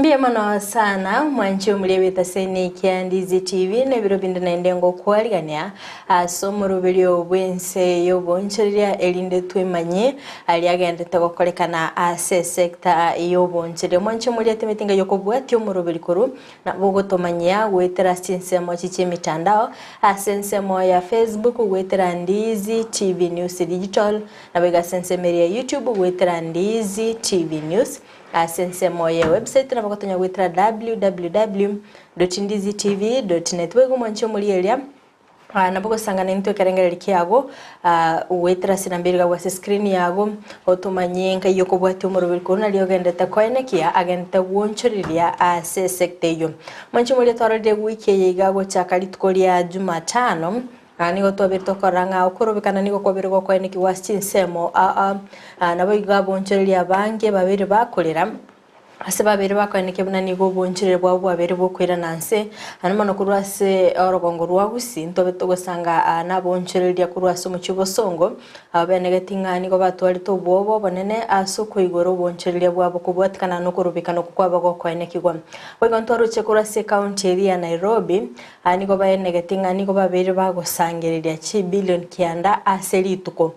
Mbuya mono sana mwanche omuria bw'etaseni kia Ndizi TV na ebiro binde naende ngokwarigania ase omoroberio bw'ense y'obonchoreria erinde twemanye aria agendete gokorekana ase esecta y'obonchoreria. Mwanche omoria timeti ngai okobwatia omoroberi korwa nabo ogotomanyia goetera ase chinsemo echi chi'emitandao ase ensemo ya Facebook goetera Ndizi TV News Digital naboigo ase ensemo eria ya YouTube goetera Ndizi TV News. Ase ensemo ye website nabo gotonya goetera www.ndizitv.net. Boigo mwanche omorieria nabo gosangana intwe ekerengererio kiago goetera ase enamba ere ase screen yago otomanye nkai okobwatia omoroberi korwa nario ogendete koenekia agente gwonchoreria ase esecta eyio. Mwanche omoria twarorire wiki eye iga gochaka rituko ria jumatano Nigo twabeire tokorora ng'a okorobekana nigo kwabeire gokoenekigwa ase chinsemo aa, naboigo abonchoreria abange babeire bakorera, ase babeire bakoenekia buna nigo obonchoreria bwabo bwabeire bokoirana nse, naende mono korwa ase orogongo rwa Gusii ntobe togosanga nabonchoreria korwa ase omochie obosongo, abwo benegeti ng'a nigo batwarete obwoba obonene ase okoigora obonchoreria bwabo kobwatikana nokorobekana okwo kwaba gokoenekigwa. Boigo ntwaroche korwa ase ecounty eria ya Nairobi, Aya nigo baenegeti ng'a nigo babeire bagosangereria chibilioni kianda ase rituko.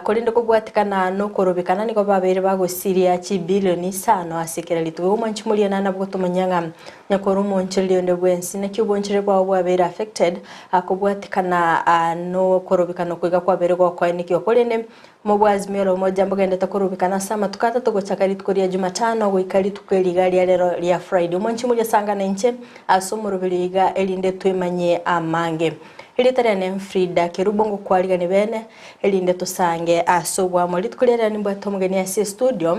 Korende kobwatikana nokorobekana nigo babeire bagosiria chibilioni isano ase kera rituko. Igo mwanchi moria nane nabo gotomanyia ng'a nyakore omoonchoreria onde bwensi naki obonchoreria bwao bwabeire affected kobwatikana nokorobekana okwo iga kwabeire gokoenekigwa. Korende Mobwazimio ore omoja mbogendete korubekana ase amatuko atato gochaka rituko ria Jumatano goika rituko eri iga ria rero ria Friday. Omwanchi moria sangana inche ase omoroberio iga erinde twemanyie amange. Erieta riane Frida Kerubo ngokwarigani bene erinde tosange ase oboamo. Rituko ria rero nimbwate omogeni ase estudio.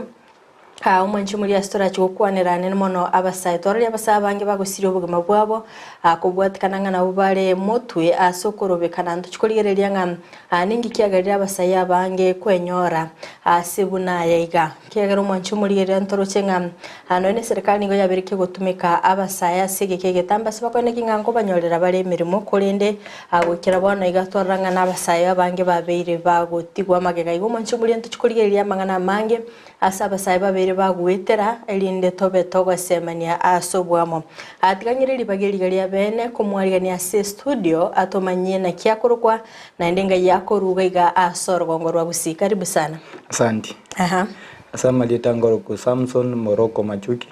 Aa omwanchi omoria ase torache gokwanera nene mono abasae. Twarorire abasae abange bagosiria obogima bwabo aa kobwatikana ng'a nabwo bare motwe ase okorobekana. Ntochi korigereria ng'a aa ninki kiagerire abasae abange kwenyora ase buna aya iga. Kiagera omwanchi omorigereria ntoroche ng'a aa nonya ne eserekari nigo yabeire kegotumeka abasae ase egeka egetambe ase bakoeneki ng'a nkobanyorera bare emeremo korende aa goikera bono iga twarora ng'a nabasae abange babeire bagotigwa amagega. Igo omwanchi omoria ntochi korigereria amang'ana amange Ase abasae babere bagoetera, erinde tobe togosemania ase oboamo. Atiganyire ribaga eriga ria beene komwarigania ase estudio atomanyie naki akorokwa naende ngai akoruga iga ase orogongo rwa Gusii. Karibu sana. Asanti. Aha. Ase amarieta ngoroku Samson Moroko Machuki.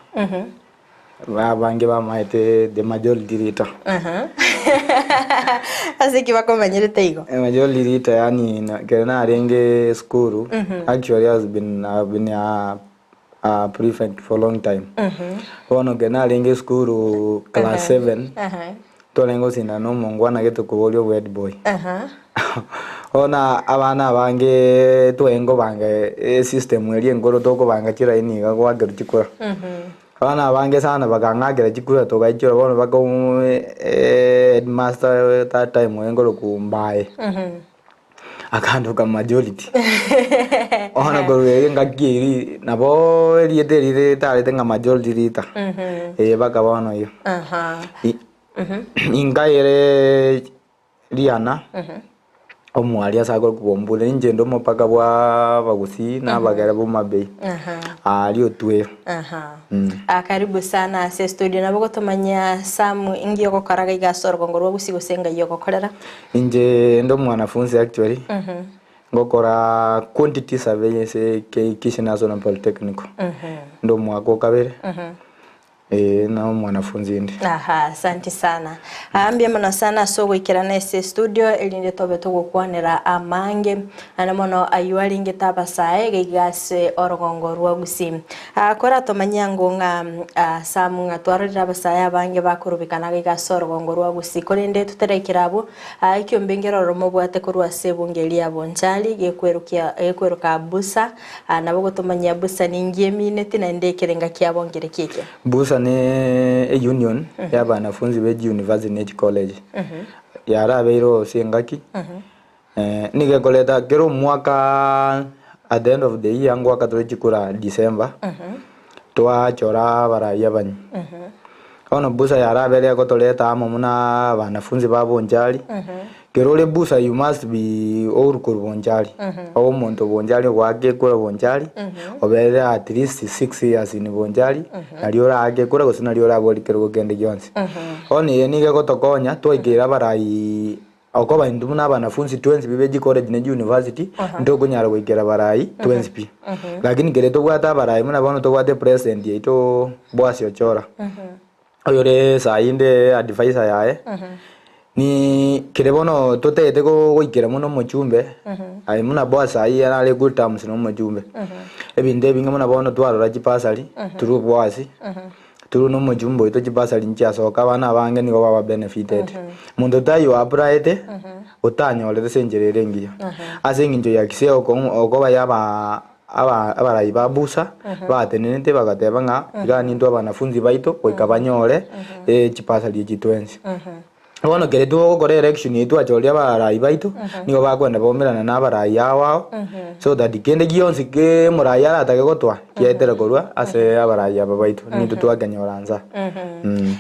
Abange bamaete the majority leader. Ase ki bakomanyerete igo? Majority leader yaani ekero narenge esukuru actually has been I've been a a prefect for long time. Bono ekero narenge esukuru class seven, twarenge gosindana na omongwana gete koboria obo head boy. Bono abana abange twarenge kobanga esystem eria enkoro tokobanga chilaini iga goakerwa chikura. Abana abange sana bakang'akera chikura togaichora bono mpaka headmaster that time orenge korokwa Mbae, akandoka majority. Bono korwa erio engaki eria nabo erieta erio ritarete ng'a majority rita, eh mpaka bono iga. Inkaire Riana, omwari ase akorokwa Bombure, inche inde omopaka bwa abagusii na abagere b'Homa-Bay, aaria otweyo. Aha. Karibu sana ase estudio. Nabo gotomanyia Sam inki ogokora iga ase orogongo rwa Gusii gose ngai ogokorera? Inche inde omwanafunzi actually, ngokora quantity survey ase Kisii National Polytechnic, inde omwaka o kabere. Ee, na omwanafunzi inde. Aha, asanti sana. Ah, mbuya mono sana ase ogoikerana ase estudio erinde tobe togokwanera amange naende mono aywo arengete abasae iga iga ase orogongo rwa Gusii. Ah, koratomanyia ango ng'a ah, Sam ng'a twarorire abasae abange bakorobekana iga iga ase orogongo rwa Gusii korende totaraikera abwo, ah, ekiombe nkere ororo mobwate korwa ase ebunge eria ya Bonchari gekwerokia gekweroka Busa Aa nabo gotomanyia busa ninki emineti naende ekerenga kiabo nkereki eke. Busa ne eunion ya abanafunzi be chiuniversity ne chicollege yarabeire ase engaki nigo ekoreta kera omwaka at the end of the year ngoaka tore chikura December twachora abarai abanyi. Bono busa yarabere egotoreta amo buna abanafunzi ba Bonchari. Kero ore busa you must be oru korwa Bonchari, obe omonto Bonchari ogoaka ekura Bonchari, oberere at least 6 years in Bonchari, nario oraake ekura gose nario orabori kerogo kende gionsi. Bono eye nigo egotokonya twaikera abarai okoba intwe buna abanafunzi twensi pi be chicollege ne chiuniversity, ntokonyara goikera abarai twensi pi. Lakini kere tobwate abarai buna bono tobwate president yaito Boaz Ochora. Oyore saa inde advisor yaye, ni kere bono totagete goikera mono omochumbe, aye buna Boaz aywo arare good terms na omochumbe, ebinto ebinge buna bono twarora chibasari through Boaz, through na omochumbe oito chibasari nchiasoka abana abange nigo baba benefited. Monto taiyo oapplyete, otanyorete ase enchera ere engiya, ase eng'encho ya kisii okoba yabaa. Abarai ba Busa batenenete bagateba ng'a iga nintwe abanafunzi baito goika banyore chibasari echi twensi. Bono kere togokora election eye twachoria abarai baito nigo bakwenda baumerana na abarai ao ao so that kende gionsi ke omorai aratake gotoa kiaetere korwa ase abarai aba baito nintwe twakenyora nsa.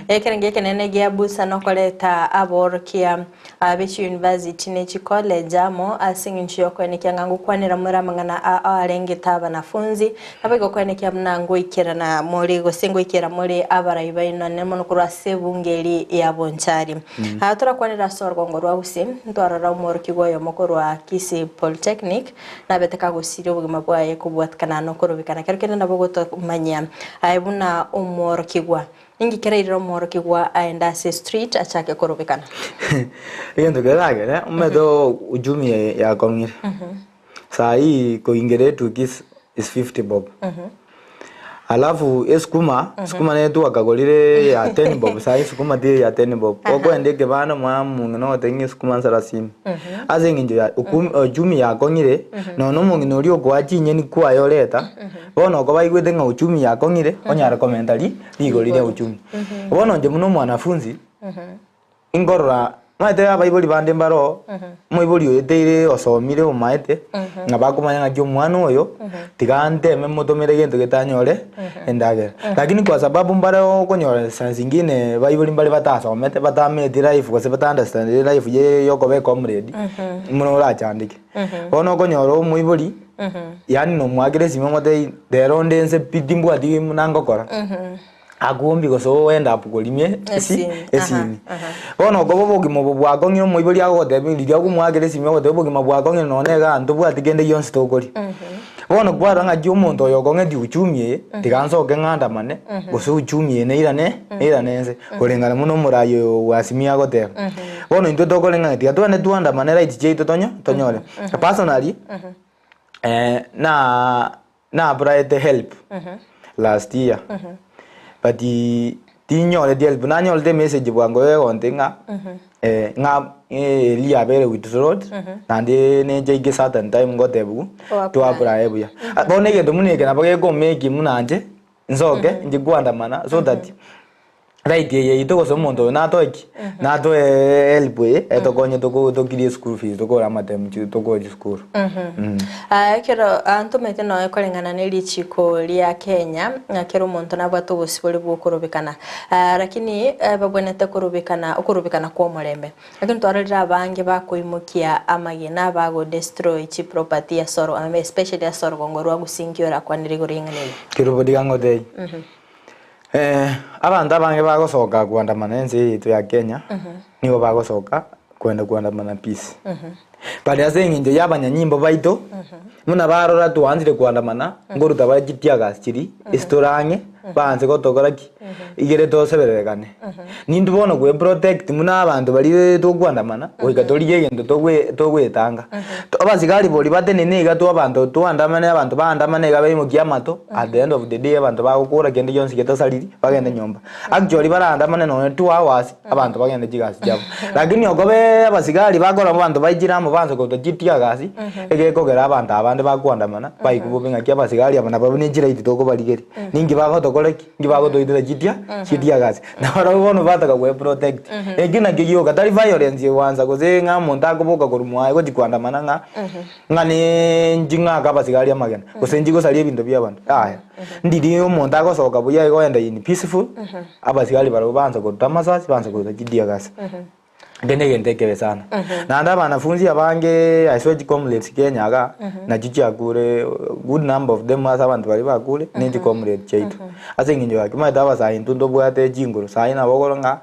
Ekerengo ekenene gia Busa nokoreta aborokia Abe chiyunivasiti ne chikoleji amo ase engencho y'okoenekia ng'a ngokwanera more amang'ana ao arengete abanafunzi, naboigo koenekia buna ngoikerana more gose ngoikera more abarai baino anene mono korwa ase ebunge eri ya Bonchari. Aa torakwanere ase orogongo rwa Gusii, ntwarora omworokigwa oyomo korwa Kisii Polytechnic nabete kagosiria obogima bwaye kobwatikana nokorobekana. Kero kende nabo ogotomanyia aye buna omworokigwa. Ninki kerairire omworokigwa aende ase street achake korobekana? Egento keragere omanyete uchumi yakong'ire saa hii koingera etuki is 50 bob alafu esukuma sukuma nere twakagorire ya 10 bob saa hii sukuma teri ya 10 bob okoenda ekebanda mwa omong'ina ogotebia ng'a esukuma nsarasini ase eng'encho ya uchumi yakong'ire nonya omong'ina oria okoa chinyeni kwaye oreta bono oko baigwete ng'a uchumi yakong'ire onyare komenta ri. Rigori ria uchumi. Bono inche buna omwanafunzi, inkorora omanyete abaibori bande mbaro, omoibori oyo teire osomire omaete, ng'a bakomanya ng'aki omwana oyo, tiga nteme motomere gento getanyore endagera. Lakini kwa sababu mbare okonyora saa zingine baibori mbare batasomete batameti life gose bata understandeti life ye yokoba ecomrade, buna orachandeke. Bono okonyora omoibori. Yaani nomwakera esimi omotebie rero onde inse pi timbwati buna ngokora, akuombi gose oende akorimie esi Esimi, aha, esimi. aha. Bono okoba obogima obo bwakong'ire omoibori agogotebia riria okomwakera esimi ogoteba obogima bwakong'ire nonye igaa ntobwati kende gionsi tokoria. Bono kwarora ng'aki omonto oyo okong'etie uchumi eye, tiga nsoke ng'andamane, gose uchumi eye neirane neirane inse, koreng'ana buna omorai oyo bwasimia agoteba. Bono intwe tokore ng'a tiga twende twandamane rights chiaito tonyo tonyore. Personally, na na applyete help last year but tinyoreti help nanyorete emessage bwango egontebia ng'a ng'a eria yabere withdrawed naende nechaike certain time ngotebiwa O to apply. apply buya. Bono egento buna eke nabo gekomake buna inche nsoke inche koandamana so that Right eye yaito gose omonto oyo natoe ki? Natoe help eye etokonye toko tokirie school fees tokore amatemu chi tokore chisukuru. Ah, ekero ah, ntomanyete noe koreng'ana ne richiko ria Kenya, ng'a kera omonto nabwate obosibore bwa okorobekana. Ah, lakini eh, babwenerete korobekana okorobekana kwa omorembe. Lakini twarorire abange bakoimokia amagena bago destroy chiproperty ase oro especially ase orogongo rwa Gusii nki orakwanere igoro y'eng'ana eye? Kerubo tiga ngotebie. Abanto abange bagosoka koandamana ense eye yaito ya Kenya, nigo bagosoka kwenda koandamana peace. But ase eng'encho ya abanyanyimbo baito, buna barora twanchire koandamana, nkoruta bare chitear-gas chiria, ase tore ang'e, baanse gotokora ki? Igere tosebererekane. Nintwe bono kwe protect buna abanto baria tokoandamana, goika torigie egento togwe togoetanga. Abasigari boria batenene iga twa abanto twandamane abanto baandamane iga baimokie amato, at the end of the day abanto bagokora kende gionsi getasariri, bagende nyomba. Actually baraandamane nonye 2 hours, abanto bagende chigasi chiabo. Lakini okobe abasigari bakora abanto baichire amo baanse korutwa chitear gas, egekogera abanto abande bakoandamana, baigwe bobe ng'aki abasigari aba nabwo ne chiright tokobarigeria. Ninki bagotokora ki? Ninki bagotoitera chitia chitear gas. Nabarabwo bono bataka gwe protect. Eki nakio gioka, tari violence egwansa gose ng'a omonto akoboka korwa mwaye gochia koandamana ng'a ng'a ninchi ng'ake abasigari amagena, gose nchi gosaria ebinto bia abanto, yaya. Ndiri omonto agosoka buya iga oenda in peaceful, abasigari barabwo baansa koruta amasasi, baansa koruta chitear gas. Eke negento ekebe sana. Naende abanafunzi abange I saw chicomrades Kenya igaa, nachio chiakure good number of them ase abanto baria bakure, ne chicomrade chiaito. Ase eng'encho gaki omanyete abasae intwe ntobwate chinguru, saii nabo okoro ng'a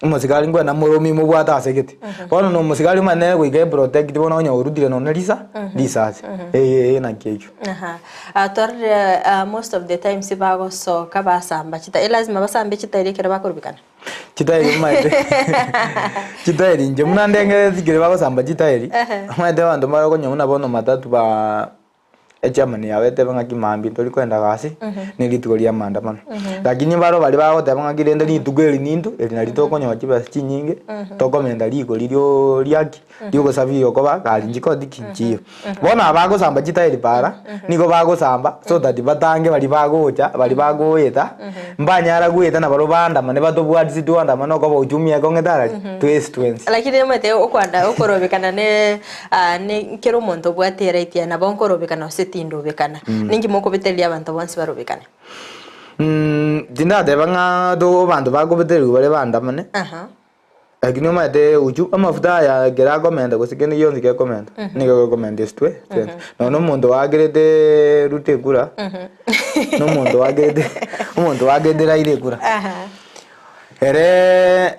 omosigari nkwenda moromi mobwate ase gete. Bono na omosigari omanyete nere goika eprotect bono onye orutire nonye risa risasi, eh naki ekio. Aha, twarorire most of the times bagosoka basamba chita, elazima basambe chitairi ekero bakorubekana? Chitairi omanyete chitairi inche buna ndengereti ekero bagosamba chitairi, omanyete abanto mbare okonyora buna bono matatu ba echairman yabo etebe ng'aki mambia ntori kogenda gasi, na erituko ria maandamano. Lakini mbaro baria bagoteba ng'aki rende rituko eri nintwe, eri nario tokonyora chibesa chinyinge, tokomenta rigori rio riaki, riogosafiri okoba gari nchikoti ki nchiyo. Bono aba bagosamba chitairi para, nigo bagosamba so that batange baria bagocha, baria bagoeta, mbanyara goeta nabarobwo baandamane batobwatisi twandamane okoba uchumi ekong'ete arari, twesi twensi. Lakini omanyete okwanda okorobekana ne ne kera omonto obwate eright yaye nabo nkorobekana gose tindobekana. Ninki mokobetereria abanto bonsi barobekane? Tindateba ng'a to abanto bakobetererigwa bare bandamane. Lakini omanyete uchu amafuta aya ekero akomenta gose kende gionsi gekomenta, nigo gekomenta esitwe twensi. Nonya na omonto oakerete Ruto ekura, na omonto oakerete omonto oakerete Raila ekura, ere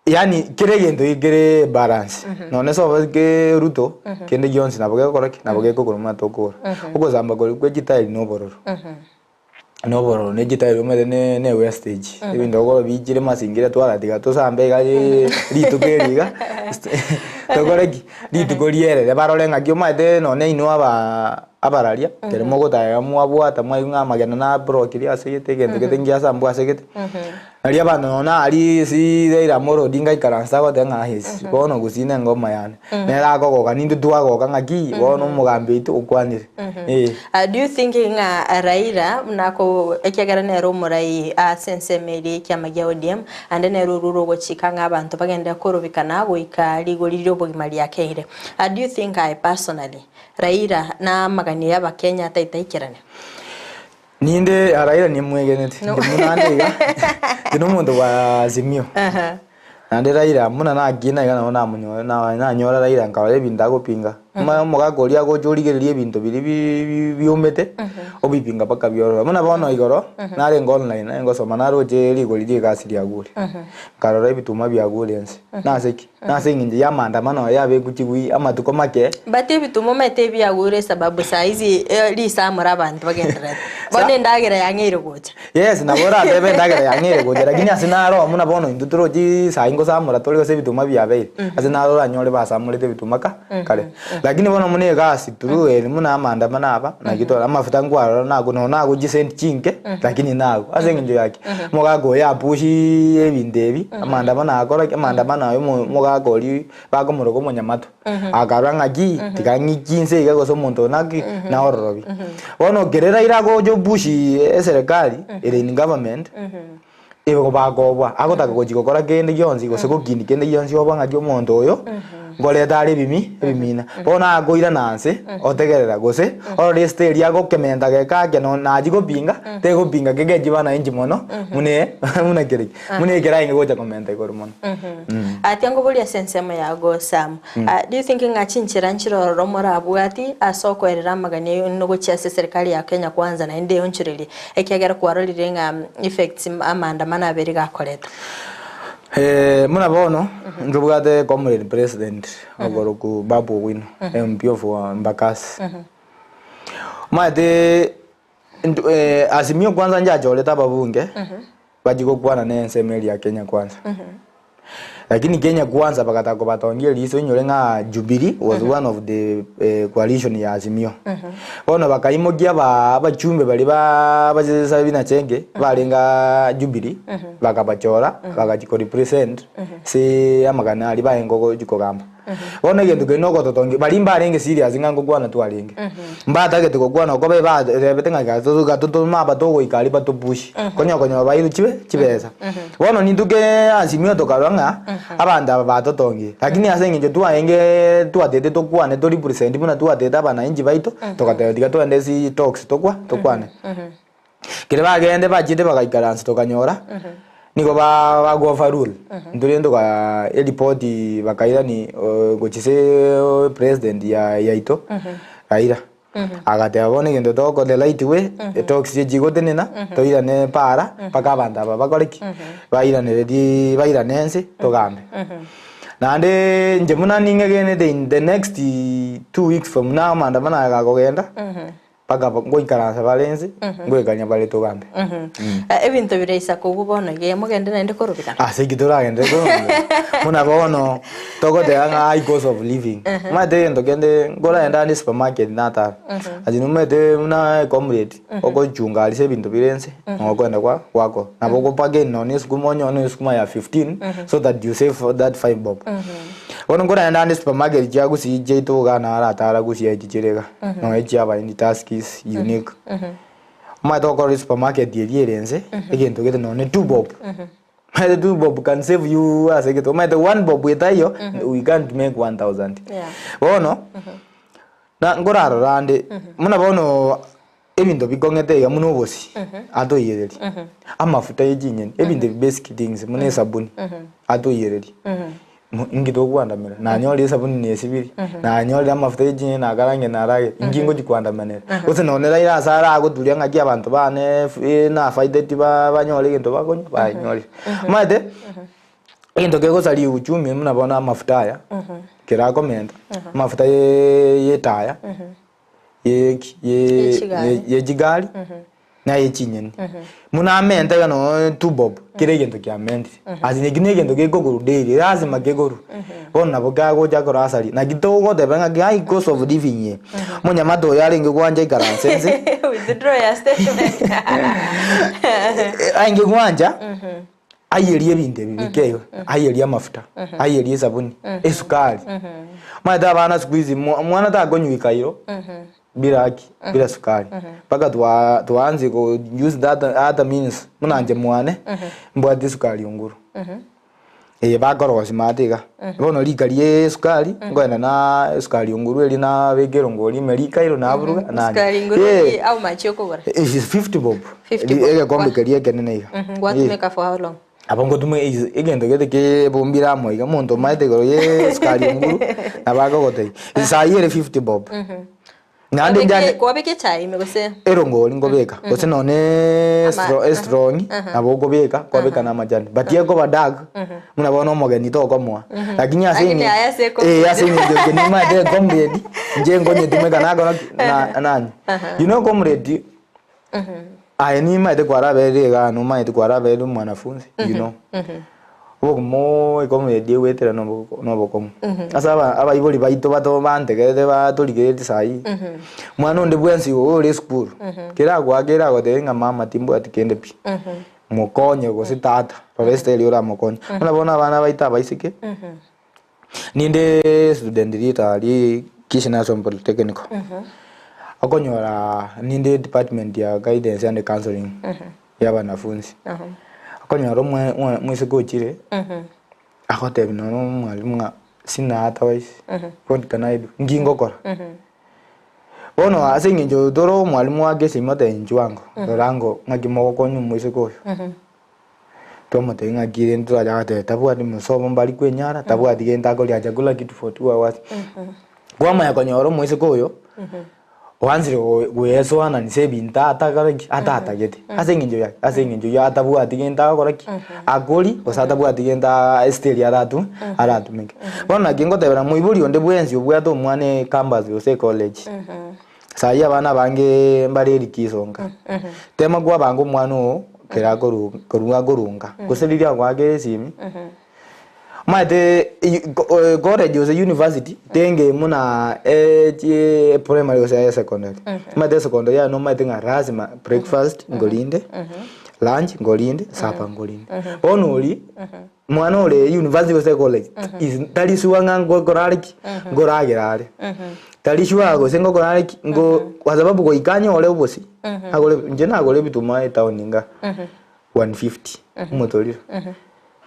yaani kera egento kere balance. Nonya ase oboke Ruto, kende gionsi nabo gegokora ki? Nabo gekogora buna tokogora. Ogosamba koria kwe chitairi na obororo. Na obororo ne chitairi omanyete ne ne wastage, ebinto okoro biichire mazingira twaratiga tosambe iga rituko eri iga, tokore ki? Rituko rierere barore ng'aki omanyete nonye inwe aba abararia, ekero mogotara mwabwata mwaigwa ng'a amagena nabrokire ase egete egento gete ngiasambwa ase egete. Nario abanto nonya aria ase Raila Amolo Odinga aikaranse agoteba ng'a yes, bono gusii na engoma yane. Nere akogoka nintwe twagoka ng'aki bono omogambi oito okwanire. Eh. Do you think ng'a Raila buna ako ekiagera nere omorai ase ensemo eria y'ekiama gia ODM, ande nere orure ogochika ng'a abanto bagende korobekana goika rigori ri'obogima riakeire. Do you think aye personally, Raila na amaganio y'abakenya ataitaikerane? Ninde Raila nimwegenete, No. ndi buna ande iga, ndi nomonto bwa Azimio. Aha. Naende Raila buna nakina iga nabo namonyo na nanyora Raila nkarora ebinto agopinga. Omanye omogaka oria agocha origereria ebinto biria bi- bi- biomete, obipinga mpaka biororo. Buna bono igoro, narenge online nare ngosoma naroche rigori ria egasi riagure. Nkarora ebituma biagure ense. Nase ki? Nase eng'encho y'amaandamano aya yabekwa chigwi amatuko make. But ebituma omanyete ebiagure esababu saa hizi risamora abanto bagendererete. Bono endagera yang'eire gocha. Yes, nabo oratebe endagera yang'eire gocha lakini ase naro buna bono intwe torochi saa hii ngosamora tore gose ebituma biabeire. Ase naro oranyore basamorete ebituma ka kare. Lakini bono buna egasi through eri buna amaandamano aba naki tore amafuta nkwarora nago nonya nago chisenti chinke lakini nago. Ase eng'encho ya ki? Omogaka oyo apushii ebinto ebi, amaandamano akora ki? Amaandamano aye omo omogaka oria bakomoroka omonyamato, akarora ng'aki, tiga ng'ikie inse iga gose omonto oyo naki, naororobi. Bono ekero Raila agocha opushi eserekari ere in government, igo bakobua, agotaka gochia gokora kende gionsi gose gokini kende gionsi oba ng'aki omonto oyo, nkoreta are ebimi ebimina. Bono akoirana nse, otegerera gose, orore esita eria agokementa geka ake no nachia gopinga, tegopinga kegechi bananchi mono, buna buna kere ki, buna ekero arenge gocha komenta igoro mono. Atia nkoboria ase ensemo yago Sam, do you think ng'a chinchera nchire ororo morabwati ase okoerera amagani aino gochia ase eserikari ya Kenya kwanza naende eonchorerie ekiagera kwarorire ng'a effects amaandamano abere gakoreta? Buna bono, ntobwate comrade president okorokwa Babu Owino, MP of Embakasi. Omanyete nto Azimio kwanza nchachorete ababunge, bachie gokwana na ensemo eria ya Kenya Kwanza. Lakini Kenya Kwanza bagataka kobatongia eriso inyore ng'a Jubilee was one of the coalition ya Azimio. Bono bakaimokia aba abachumbe baria ba bachesabina chenge barenge aa Jubilee, bakabachora bagachia ko represent ase amagana aria barenge gochia kogamba. Bono egento keria nogototongia baria mbarenge serious ng'a ngokwana twarenge. Mbatagete gokwana okwo babe batebete ng'a iga iga totome aba togoika aria batopush, konya okonyora bairwe chibe chibesa. Bono nintwe ke Azimio tokarora ng'a abanto aba batotongire, lakini ase eng'encho twarenge twatete tokwane to represent buna twatete abananchi baito, togateba tiga togende ase talks tokwa tokwane. Ekero bagende bachiete bagaikaransa tokanyora. Nigo ba bago overrule intwe rende toka eripoti bakairani gochia ase president ya yaito Raila. Agateba bono egento togokora the right way etoxi echi gotenena toirane para mpaka abanto aba bakore ki? Bairanererie bairane ense togambe. Naende inche buna ning'egenete in the next 2 weeks from now maandamano aya gakogenda. Mpaka ngoikaransa bare inse, ngoikania bare togambe. Ebinto bire Isaka obwo bono iga mogende naende korobekana. Ase eki toragenderere korobekana, buna bono togoteba ng'a high cost of living. Omanyete egento kende nkoragenda ande supermarket natara, ati nomanyete buna ecomrade ogochunga aria ase ebinto bire inse, noo okoenda kwa gwakora. Nabo ogobargain nonye na esukuma onyore na esukuma ya 15 so that you save that 5 bob. Bono nkoragenda ande supermarket chia gusii chiaito igaa naratara gusii echi chire igaa. Nonya chiabaindi Tuskys, Unique. Omanyete gokora esupermarket eria ere inse, egento gete nonya ne two bob. Omanyete two bob can save you ase egento, omanyete one bob etaiyo, we can't make 1000. Yeah. Bono, na nkorarora ande, buna bono ebinto bikong'ete iga buna obosie, atoiyereria, amafuta ye chinyeni, ebinto ebi basic things buna esabuni, atoiyereria. Inki tokwandamera? Nanyorire esabuni nesibiri, nanyorire amafuta ye chinyeni nakarange narage, inki ngochi kwandamanera? Gose nonye Raila ase aragoturia ng'aki abanto bane nafaiteti banyore egento bakonywa, banyorire. Omanyete, egento kegosaria uchumi buna bono amafuta aya, kera akomenta, amafuta ye etaya, ye ki ye Yechigari. ye chigari na ye chinyeni. Buna amente iga noo two bob kera egento kiamentire. Ase eki na egento gekogorwa daily lazima kegorwe. Bono nabo kagocha korasari naki togoteba ng'aki high cost of living eye. Omonyamate oyo arenge gwancha aikaranse nse Withdraw your statement. arenge gwancha Ayerie ebinto ebi bike iga, ayerie amafuta, ayerie esabuni, esukari. Omanyete abana siku hizi omwana takonywa ikairo bila ki? Bila sukari. Mpaka twa twaanze ko use that other means buna inche mwane, mbwate esukari onguru. Eye bakorosia maate iga. Bono rika ria esukari, nkoenda na esukari onguru eria nabeka erongori ime rikairo naburuga nanywa. Sukari nguru Eh. how much okogora? It is 50 bob. 50 bob. Egekombe keria ekenene iga. Gwatumeka for how long? Nabo ngotumeka egento gete kebombire amo iga omonto omaete igoro ye esukari enguru nabo akogotebia. Esaii ere 50 bob. Naende njane Kwabeka echae ime gose? Erongori nkobeka gose nonye estrong nabo okobeka kwabeka na amachani but ekoba dark buna bono omogeni tokomoa lakini ase Lakini aya ase ecomrade. eh ase eng'encho inche nimaete ecomrade inche nkonyetumeka nakora ki? Na nanywa. You know comrade aye nimaete kwaraberire igaa nomaete kwaraberire omwanafunzi you know. Obokimo ecomrade egwetera nobokong'u. Ase abaibori baito bato bantegerete batorigeretie saii, mwana onde bwensi ore esukuru, kera agoaka ere agotebia ng'a mama timbwati kende pi, mokonye gose tata, rora esitayeri oramokonye. Buna bono abana baito abaiseke, ninde student leader aria Kisii National Polytechnic, okonyora ninde department ya guidance and counselling ya abanafunzi. Okonyora omoiseke ochire, agotebia nonya omwalimu ng'a sina hata wise, what can I do, nki ngokora? Bono ase eng'encho tore omwalimu oake esimi otebia inchuo ango, rora ango ng'aki mogokonya omoiseke oyo. Twamotebia ng'aki rende torache agateba tabwati masomo mbari kwenyara, tabwati gento akoria chakula kitu for 2 hours. Kwamanya konyora omoiseke oyo, oanchire goesoananisa ebinto atakore ki? Atatagete. Ase eng'encho ya ki? Ase eng'encho ya atabwati gento agokora ki? Akori, gose atabwati gento esiteri aratu aratumeke. Bono naki ngotebera moibori onde bwensi obwate omwana ecampus gose ecollege, saii abana abange mbare erikiso nka, tema kwabanga omwana oo kera akoru korwa akorunga, gose riria agoakera esimi, Omanyete college gose university tenge buna primary gose secondary. Omanyete secondary yaye nomanyete ng'a lazima breakfast nkorinde, lunch nkorinde, supper nkorinde. Bono oria, mwana ore university gose college is tari sure ng'a ngokorare ki? Nkoragera are. Tari sure gose ngokorare ki? Ngo kwa sababu goika anyore obosie, agore inche nagora ebituma etown iga 150 omotoriro.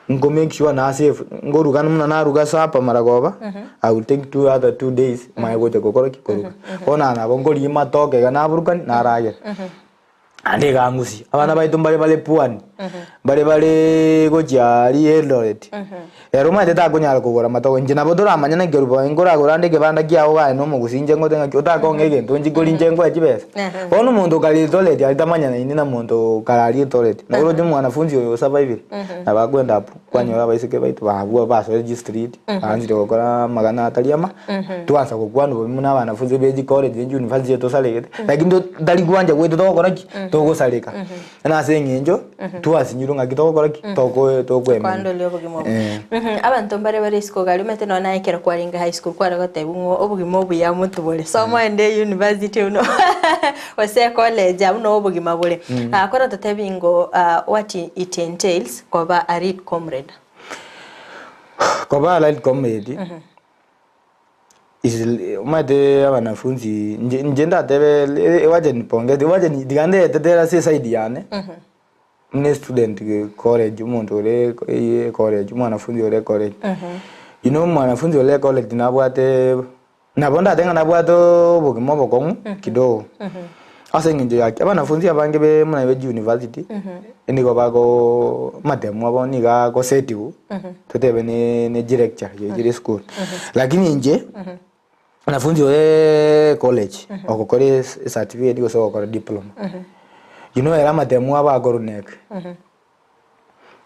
Nko make sure na save ngoruga buna naruga supper maragoba I will take 2 other 2 days manye gocha gokora ki koruga. Bono naye nabo nkorigia matoke iga naburukani naragera. Naende iga ngusia abana baito mbare bare pwani. Mbare bare gochia aria Eldoret. Ere omanyete takonyara kogora amatogo. Inche nabo toramanye naki Kerubo nkoragore ande ekebanda kiago gaye na omogusii inche ngote ng'aki otakong'a egento nchi koria inche nkoe chibesa. Bono omonto okare Eldoret aria tamanyanaini na monto okare aria Eldoret. Nabo oroche omwanafunzi oyo osurvivire, nabo akoenda abwo, kwanyora abaiseke baito abwo basoire chistreet, baanchire gokora amang'ana atari ama, twansa gokwana bobe buna abanafunzi be chicollege ne chiuniversity tosaregete, lakini to tari gwancha gwaito togokora ki? Togosareka. Buna ase eng'encho twasinyirwe ng'aki togokora ki? Toko tokoemenya. Kwandoria obogima obo. Eh. Mhm, abanto mbare bare isiko iga aria omanyete nonya naye ekero kwarenge high school kware gotebiwa ng'a obogima obuya motubore soma oende university buna gose ecollege abwo noo obogima bore. Ah, kore totebi ngo ah, what it entails koba a real comrade. Koba a real comrade, Omanyete abanafunzi inche inche ndatebe wacha nipongeze wacha tiga ndetetere ase eside yane, buna estudent college omonto ore college omwanafunzi ore college. You know omwanafunzi ore college nabwate nabo ndatebe ng'a nabwate obogima obokong'u kidogo. Ase eng'encho ya ki? Abanafunzi abange be buna be chiuniversity, nigo bago amatemo abo nigo agosetiwa, totebe ne ne chilecture chire esukuru. Lakini inche, mwanafunzi ore college, ogokora esi ecertificate gose ogokora diploma, you know ere amatemo abo akorwa neke,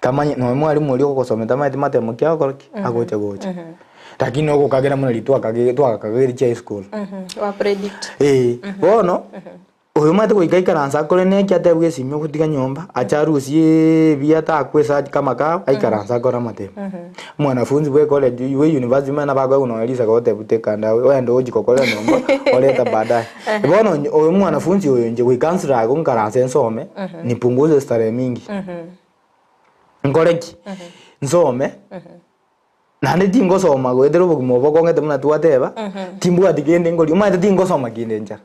tamanye nonye mwalimu oria ogogosomia tamanyeti matemo ki agokora ki? Agocha gocha. Lakini ogokagera buna riria twakage twakagere chia esukuru. Wa predict. Eeh, bono, oyo omanyete goika aikaranse akore neki atebwe esimi ogotiga nyomba, ache arusie ebi atakwesa kama kawa, aikaranse akore amatemo. Omwanafunzi bwa ecollege bwa university omanyete nabo akoegwa nonye risaga otebiwa take and away, ogende ochie gokorera nyomba, oreta baadaye. Bono onye oyo omwanafunzi oyo inche goika nstruggle nkaranse nsome, nipunguze starehe mingi. Nkore ki? Nsome. Naende tingosoma goetera obogima obo bokong'ete buna twateba, timbwati kende nkoria, omanyete tingosoma kende nchara.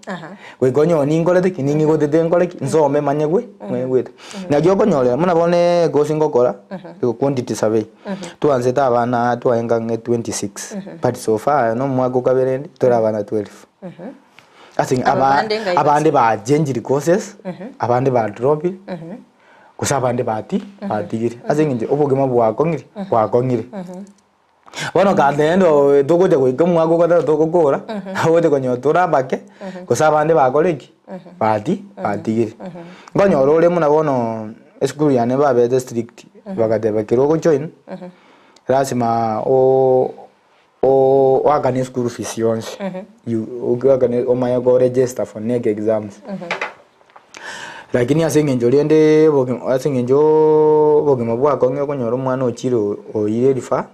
Goika onyore ninkorete ki, ning'igotete nkore ki, nsome manye gwe, manye goeta. Naki okonyorera, buna bono ecourse ngokora, quantity survey, twaanzete abana twaenga ang'e 26, but so far na omwaka okabere ende, tore abana 12. Ase Aba aba bande ngai abande bachenchiri courses, abande badropire. Gose abande bati batigire ase eng'encho obogima bwakong'ire bwakong'ire. Bono kande oo togocha goika omwaka ogotato togokora, ogocha konyora tore abake, gose abande bakore ki? Bati batigire. Nkonyora ore buna bono esukuru yane babete strict, bagateba ekero ogojoin, lasima o- oakane eschool fees yonsi, you oakane omanye ko register for KNEC exams. Lakini ase eng'encho rende obogima ase eng'encho obogima bwakong'u okonyora omwana ochire oire refer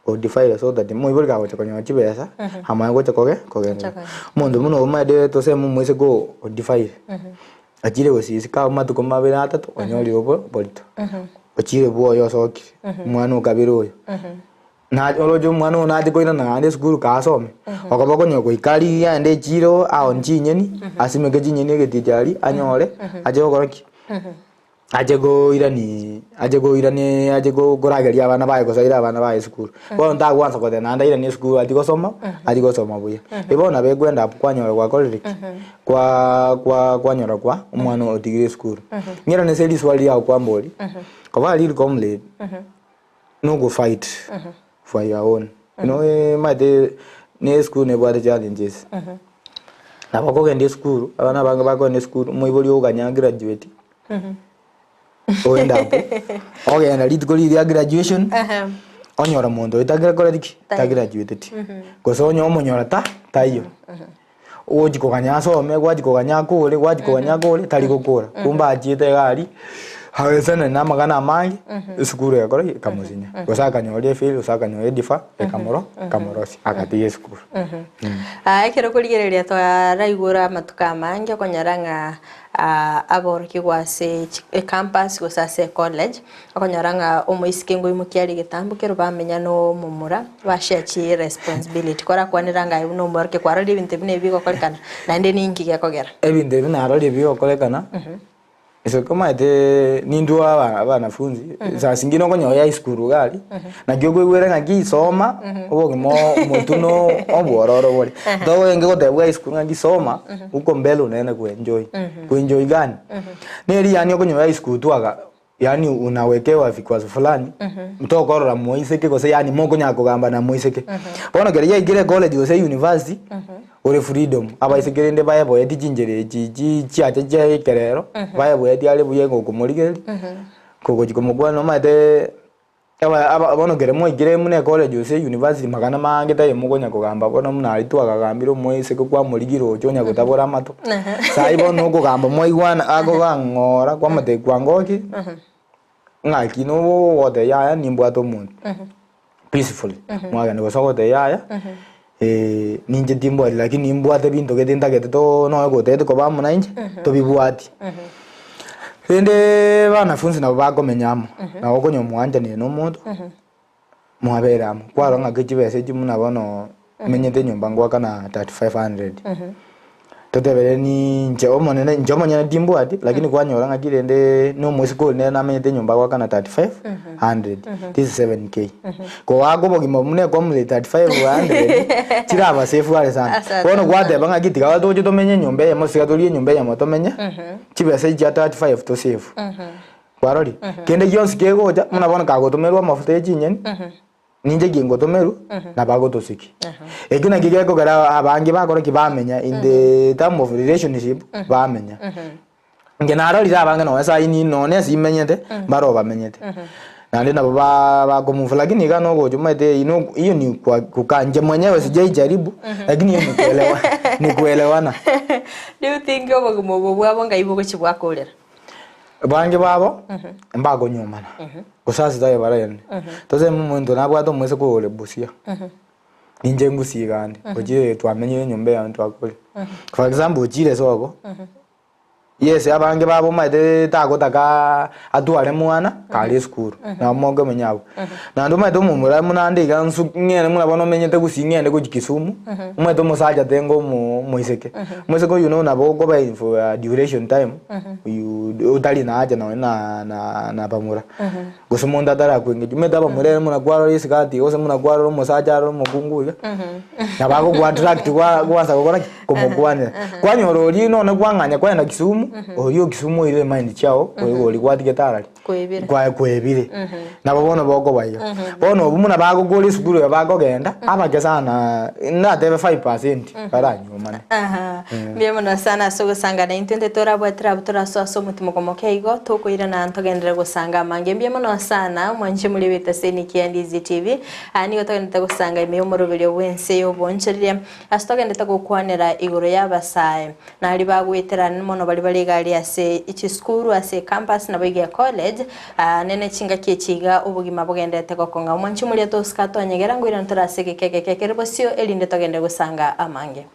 odefire so that moibori kagocha konyora chibesa amanye gocha koge kogenda. Omonto buna omanyete toseme omoiseke oo odefire, achire gosisika amatuko mabere atato onyorire obo oborito, ochire bwoye osokire, omwana okabere oyo. Na oroche omwana oyo nache koirana naende esukuru kaasome, okoba okonyora goika aria aende echiro aonie chinyeni, asimeke chinyeni egeticha aria anyore, ache gokora ki? Ache koirani ache koirani ache ko korageria abana baye gose aire abana baye esukuru. Bono tagwansa goteba naende airane esukuru achi gosoma, achi gosoma buya. Bono nabo ekwenda abwo kwanyora gwakorire ki? Kwa kwa kwanyora kwa omwana otigire esukuru. Ng'irane ase riswali riago kwamboria, koba real comrade. No go fight for your own. You know, omanyete ne esukuru nebwate challenges. Nabo okogenda esukuru, abana abange bakogenda esukuru, omoibori oganya agraduate, oende abwo, ogenda rituko riria ria graduation, onyora monto oyo tagrakoreti ki? Tagraduateti. Gose onye omonyora ta taiyo. Ogochi koganya asome, gwachi koganya akore, gwachi koganya akore, tari gokora. Kumbe achiete iga aria, agesana na amang'ana amange, esukuru egakora ki? Ekamosinya. Gose akanyora efail, gose akanyora edefer, ekamoro ekamorosia, agatiga esukuru. Aa ekero okorigereria twaraigure amatuko amange okonyora ng'a aborokigwa ase chi ecampus gose ase ecollege, Okonyora ng'a omoiseke ngoimokia are egetambo kero bamenya na omomura, bashare chiresponsibility. Korakwanera ng'a aye buna omworokia kwarorire ebinto ebi na ebi bigokorekana, naende ninki gekogera? Ebinto ebi narorire bigokorekana, ase omanyete nintwe aba abanafunzi, saa zingine okonyora oye esukuru iga aria, naki okoigwera ng'aki soma, obogima omotwe na obwororo bore. Togoenge gotebwa esukuru ng'aki soma, huko mbele unaenda kuenjoy. Kuenjoy gani? Neri yaani okonyora esukuru twaga. Yaani unawekewa vikwazo fulani tokorora moiseke gose yaani mokonyara kogamba na moiseke. Bono kero yaikire college gose university ore freedom abaiseke rende baeboeti chinchera echi chi chiacha chia ekerero baeboeti are buya igo okomorigereria kogochi komokwana omanyete aba aba bono kere mwaikire buna ecollege gose university magana maange taiyo mokonya kogamba bono buna aria twakagambire omoiseke kwamorigia roche onya gotabora amato. Sai bono okogamba mwaigwana akogang'ora kwamotebia kwangoki ng'aki nobo ogotebia yaya nimbwate omonto peacefully mwagenda gose ogotebia yaya ninche timbwati lakini nimbwate binto gete ntagete too nonya gotagete koba amo nainche tobibwati. Rende banafunzi nabo bakomenya amo, nabo okonya omwanchani na omonto, mwabere amo. Kwarora ng'aki chibesa echi buna bono menyete nyomba ngoakana 3500. Totebere ninche omonene, inche omonyene timbwati, lakini kwanyora ng'aki rende na omoiseke oria nere namenyete nyomba agoakana 3500, this is 7K. Koaka obogima buna ekomre 3500, chiraba safe are sana. Asante Bono sana. gwateba ng'aki tiga toche tomenye enyomba eyemo tiga torie enyomba eyemo tomenye. Chibesa echi chia 35 to save. Kwarorire? Kende gionsi kegocha, buna bono kagotomerwa amafuta ya chinyeni, ninche kingotomerwa, nabo agotosiki. Ekio nakio gekogera abange bakora ki? Bamenya in the term of relationship, bamenya. Inche narorire abange nonye sayi ni nonye ase imenyete, mbaro bamenyete. Naende nabo ba bakomove lakini iga nogocha omanyete eyio no hiyo ni kwa kukaa inche mwenyewe sijaijaribu lakini hiyo ni kuelewa ni kuelewana. Do you think obogima obo bwabo ngai bogochia bwakorera? Abange babo mbakonyomana gose ase tari barende. Toseme omonto nabwate omoiseke ore Busia, ninche ngusie iga ande, ochire twamenyire enyomba eyemo twakorire. For example ochire sobo. Yes, abange babo omanyete tagotaka atware mwana kare esukuru, nabo mokomenya abwo. Naende omanyete omomura buna ande iga nsu ng'ende buna bono omenyete gusii ng'ende gochia Kisumu, omanyete omosacha tenga omo omoiseke. Omoiseke oyio no nabo okoba in for a duration time, you otari na haja nonye na na na bamura. Gose omonto atarakwengechia, omanyete abamura ere buna kwarora esikati gose buna kwarora omosacha arore omokungu iga, nabo agogo attract gwa gwansa gokora ki? Komokwanera. Kwanyora oria nonye kwang'anya kwagenda Kisumu, oria o Kisumu oirire emind chiago, oiga oria gwatigete arari? Kwebire. Kwaye kwebire. Nabo bono bokoba iga. Bono obwo buna bagokora esukuru eye bakogenda, abake sana, ndatebe 5% baranyuomane. Aha, mbuya mono sana ase ogosanga naintwe intwe torabwatire abwo torasoe ase omotimoko moke igo, tokoirana ntogenderere gosanga amange. Mbuya mono sana mwanche muri b'etaseni kia Ndizi TV, aa nigo togenderete gosanga ime y'omoroberio bw'ense y'obonchoreria, ase togenderete gokwanera igoro y'abasae, na aria bagoeterana mono baria bare iga aria ase chisukuru, ase ecampus naboigo ecollege, aa nene chingaki echi iga obogima bogenderete gokong'a. Omwanchi omoria tosike atonyegera ngoirana tore ase egeka egeke kere bosio erinde togende gosanga amange.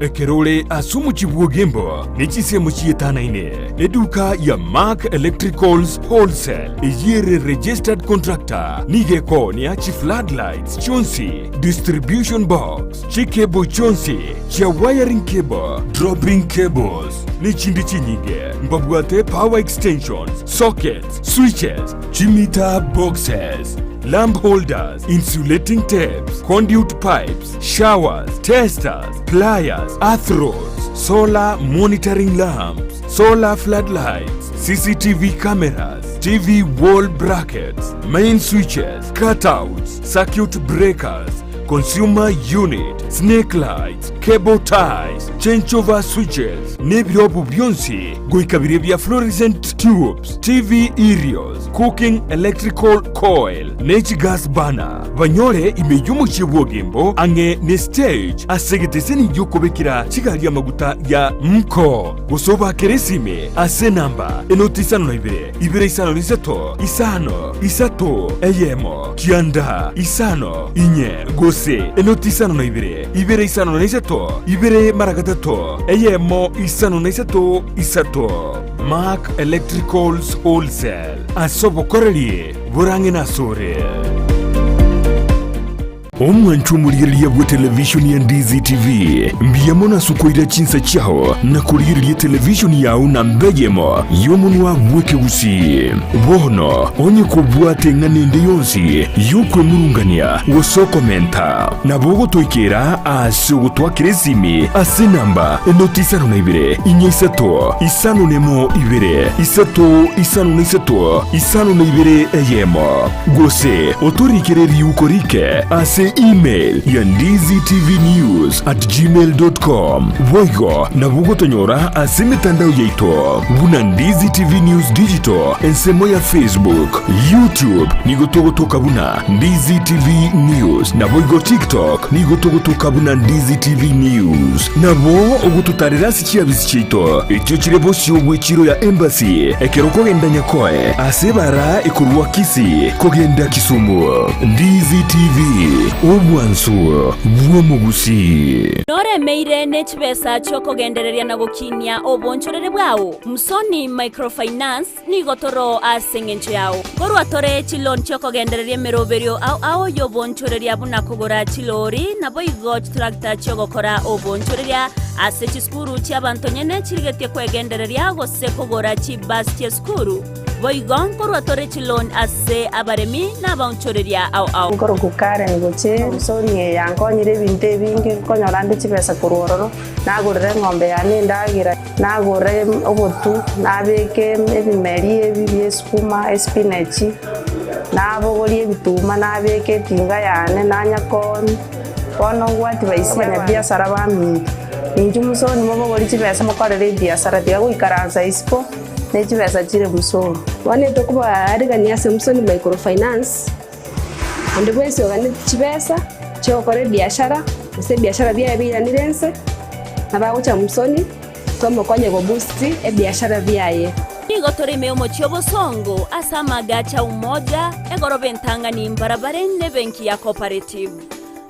Ekero ore ase omochie bw'Ogembo ne chinsemo chietanaine, eduka ya Mark Electricals Wholesale eyio ere registered contractor nigo ekoonia chifloodlights chionsi, distribution box, chicable chionsi chia wiring cable, dropping cables, ne chinde chinyinge. Mbabwate power extensions, sockets, switches, chimeter boxes, lamp holders, insulating tapes, conduit pipes, showers, testers, pliers, earth rods, solar monitoring lamps, solar floodlights, CCTV cameras, TV wall brackets, main switches, cutouts, circuit breakers, consumer unit, snake lights, cable ties, changeover switches, nebirobu bionsi goika biria bia fluorescent tubes, TV aerials, cooking electrical coil, ne chigas burner. Banyore ime y'omochie bw'Ogembo ang'e ne stage ase egeteseni gi'okobekera chigari amaguta ya Mko. Gose obakere esime ase enamba enoti isano na ibere, ibere isano na isato, isano, isato, eyemo, kianda, isano, inye, gose enoti isano na ibere, ibere isano na isato, ibere mara gatato, eyemo, isano na isato, isato. Mark Electricals Wholesale, ase obokoreri borang'e nasore. Omwancho omorigereria bwe televishoni ya Ndizi TV, mbuya mono ase okoira chinsa chiao na korigereria televishoni yao namba eyemo y'omonwa bw'ekegusii. Bono onye kobwate eng'ana ende yonsi y'okwemurungania gose okomenta, nabo ogotoikera ase ogotwakera esimi ase enamba enoti isano na ibere, inya isato, isano nemo ibere, isato isano na isato, isano na ibere eyemo. Gose otorikere riuko rike ase email ya ndizitvnews@gmail.com. Boigo nabo ogotonyora ase emetandao yaito buna Ndizi TV News Digital ensemo ya Facebook, YouTube nigo togotoka buna Ndizi TV News naboigo TikTok nigo togotoka buna Ndizi TV News. Nabo ogototarera ase chiabisi chiaito echio chire bosio bw'echiro ya Embassy ekero okogenda Nyakoe ase ebara ekorwa Kisii kogenda Kisumu. Ndizi TV, obwansu bw'omogusii. Noremeire ne chibesa chi'okogendereria na gokinia obonchoreri bwao? Msoni Microfinance nigo toro ase engencho yao. Nkorwa tore chiloan chi'okogendereria emeroberio ao ao y'obonchoreria buna kogora chilori naboigo chitractor chi'ogokora obonchoreria ase chisukuru chi'abanto nyene chirigetie kwegendereria gose kogora chibus chi'esukuru. Boigo nkorwa tore chiloan ase abaremi na abaonchoreria ao ao. Nkorokwa Karen gochia ensoni eye yankonyire ebinto ebinge, nkonyora nde chibesa korwa ororo, nagorera eng'ombe yane endagera, nagora obotu, nabeka ebimeri ebi bia esukuma, espinachi, nabogoria ebituma nabeka etinga yane nanya koonia. Bono ngwati baisia abanyabiasara baminto, inchuo mosoni mobogorie chibesa mokorere ebiasara, tiga goikaransa isiko. ne chibesa chire musoni. Bono etokobaarigania ase Musoni Microfinance, onde bwensi oganeti chibesa chi'ogokora ebiashara, gose ebiashara biaye biiranire ense, nabo agocha Musoni, tomokonye goboost ebiashara biaye. Nigo tore ime y'omochie obosongo ase amagacho a Umoja, egoroba entang'ani mbarabare nebenki ya Cooperative.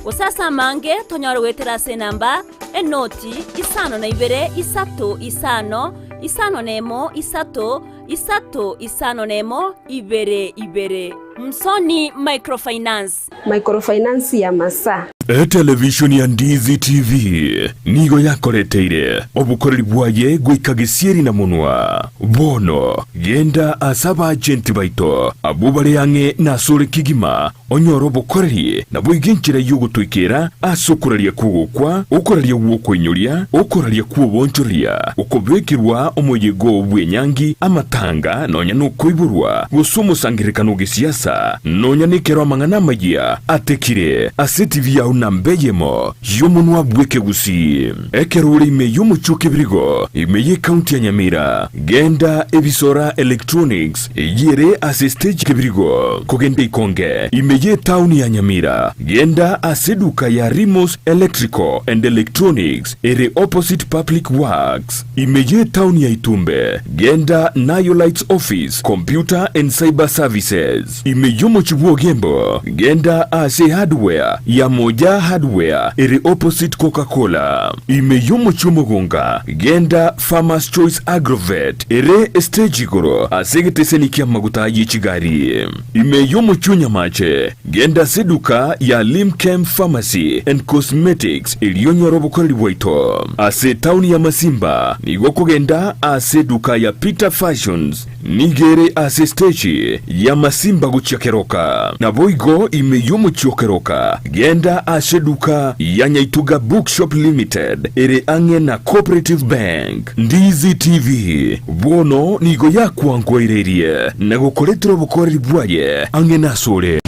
Gose ase amange tonyore goetera ase enamba enoti isano na ibere isato isano isano nemo isato isato isano nemo ibere ibere. Msoni Microfinance. Microfinance ya Masaa. Etelevishoni ya Ndizi TV nigo yakoreteire obokoreri bwaye goika gesieri na monwa. Bono genda ase abaagenti baito abwo bare ang'e nasore kegima Onyore obokoreri, naboigo enchera y'ogotoikera ase okoraria kw'ogokwa, okoraria gw'okoinyoria, okoraria kw'oboonchoreria, okobekerwa omoyega bw'enyangi, amatanga, nonya nokoiborwa, gose omosangererekano o gesiasa, nonya nekero amang'ana amayia atekire ase etibi yao namba eyemo y'omonwa bw'ekegusii. Ekero ore ime y'omochie o Kebirigo, ime y'ecounty ya Nyamira, genda Ebisora Electronics, Eyio ere ase stage kebirigo kogenda ikonge ime y'etaoni ya Nyamira. Genda ase eduka ya Rimos Electrical and Electronics ere opposite Public Works ime y'etaoni ya Itumbe. Genda Nayo Lights Office, Computer and Cyber Services ime y'omochie bw'Ogembo. Genda ase hardware ya Moja Hardware ere opposite Coca-Cola ime y'omochie Omogonga. Genda Farmers Choice Agrovet ere estage igoro ase egeteseni ki'amaguta ye chigari. Ime y'omochie o Nyamache, genda ase eduka ya Limchem Pharmacy and Cosmetics erio onyore obokoreri bwaito. Ase etaoni ya Masimba nigo okogenda ase eduka ya Peter Fashions Nigo ere ase esteji y'amasimba gochia keroka. Naboigo ime y'omochie o keroka, genda ase eduka ya Nyaituga Bookshop Limited ere ang'e na Cooperative Bank. Ndizi TV bono nigo yakwankoireirie na gokoretera obokoreri bwaye ang'e nasore.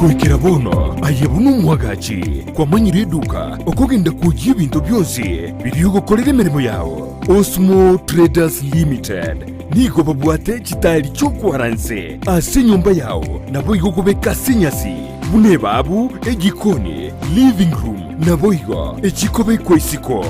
Goikera bono aye buna omwagachi kwamanyire eduka okogenda kwoyia ebinto bionsi biria ogokorera emeremo yao. Osmo Traders Limited nigo babwate chitaeri chi'okwaranse ase enyomba yao, naboigo kobeka ase enyasi buna ebaabu, ejikoni, living room, naboigo echikobekwa isiko.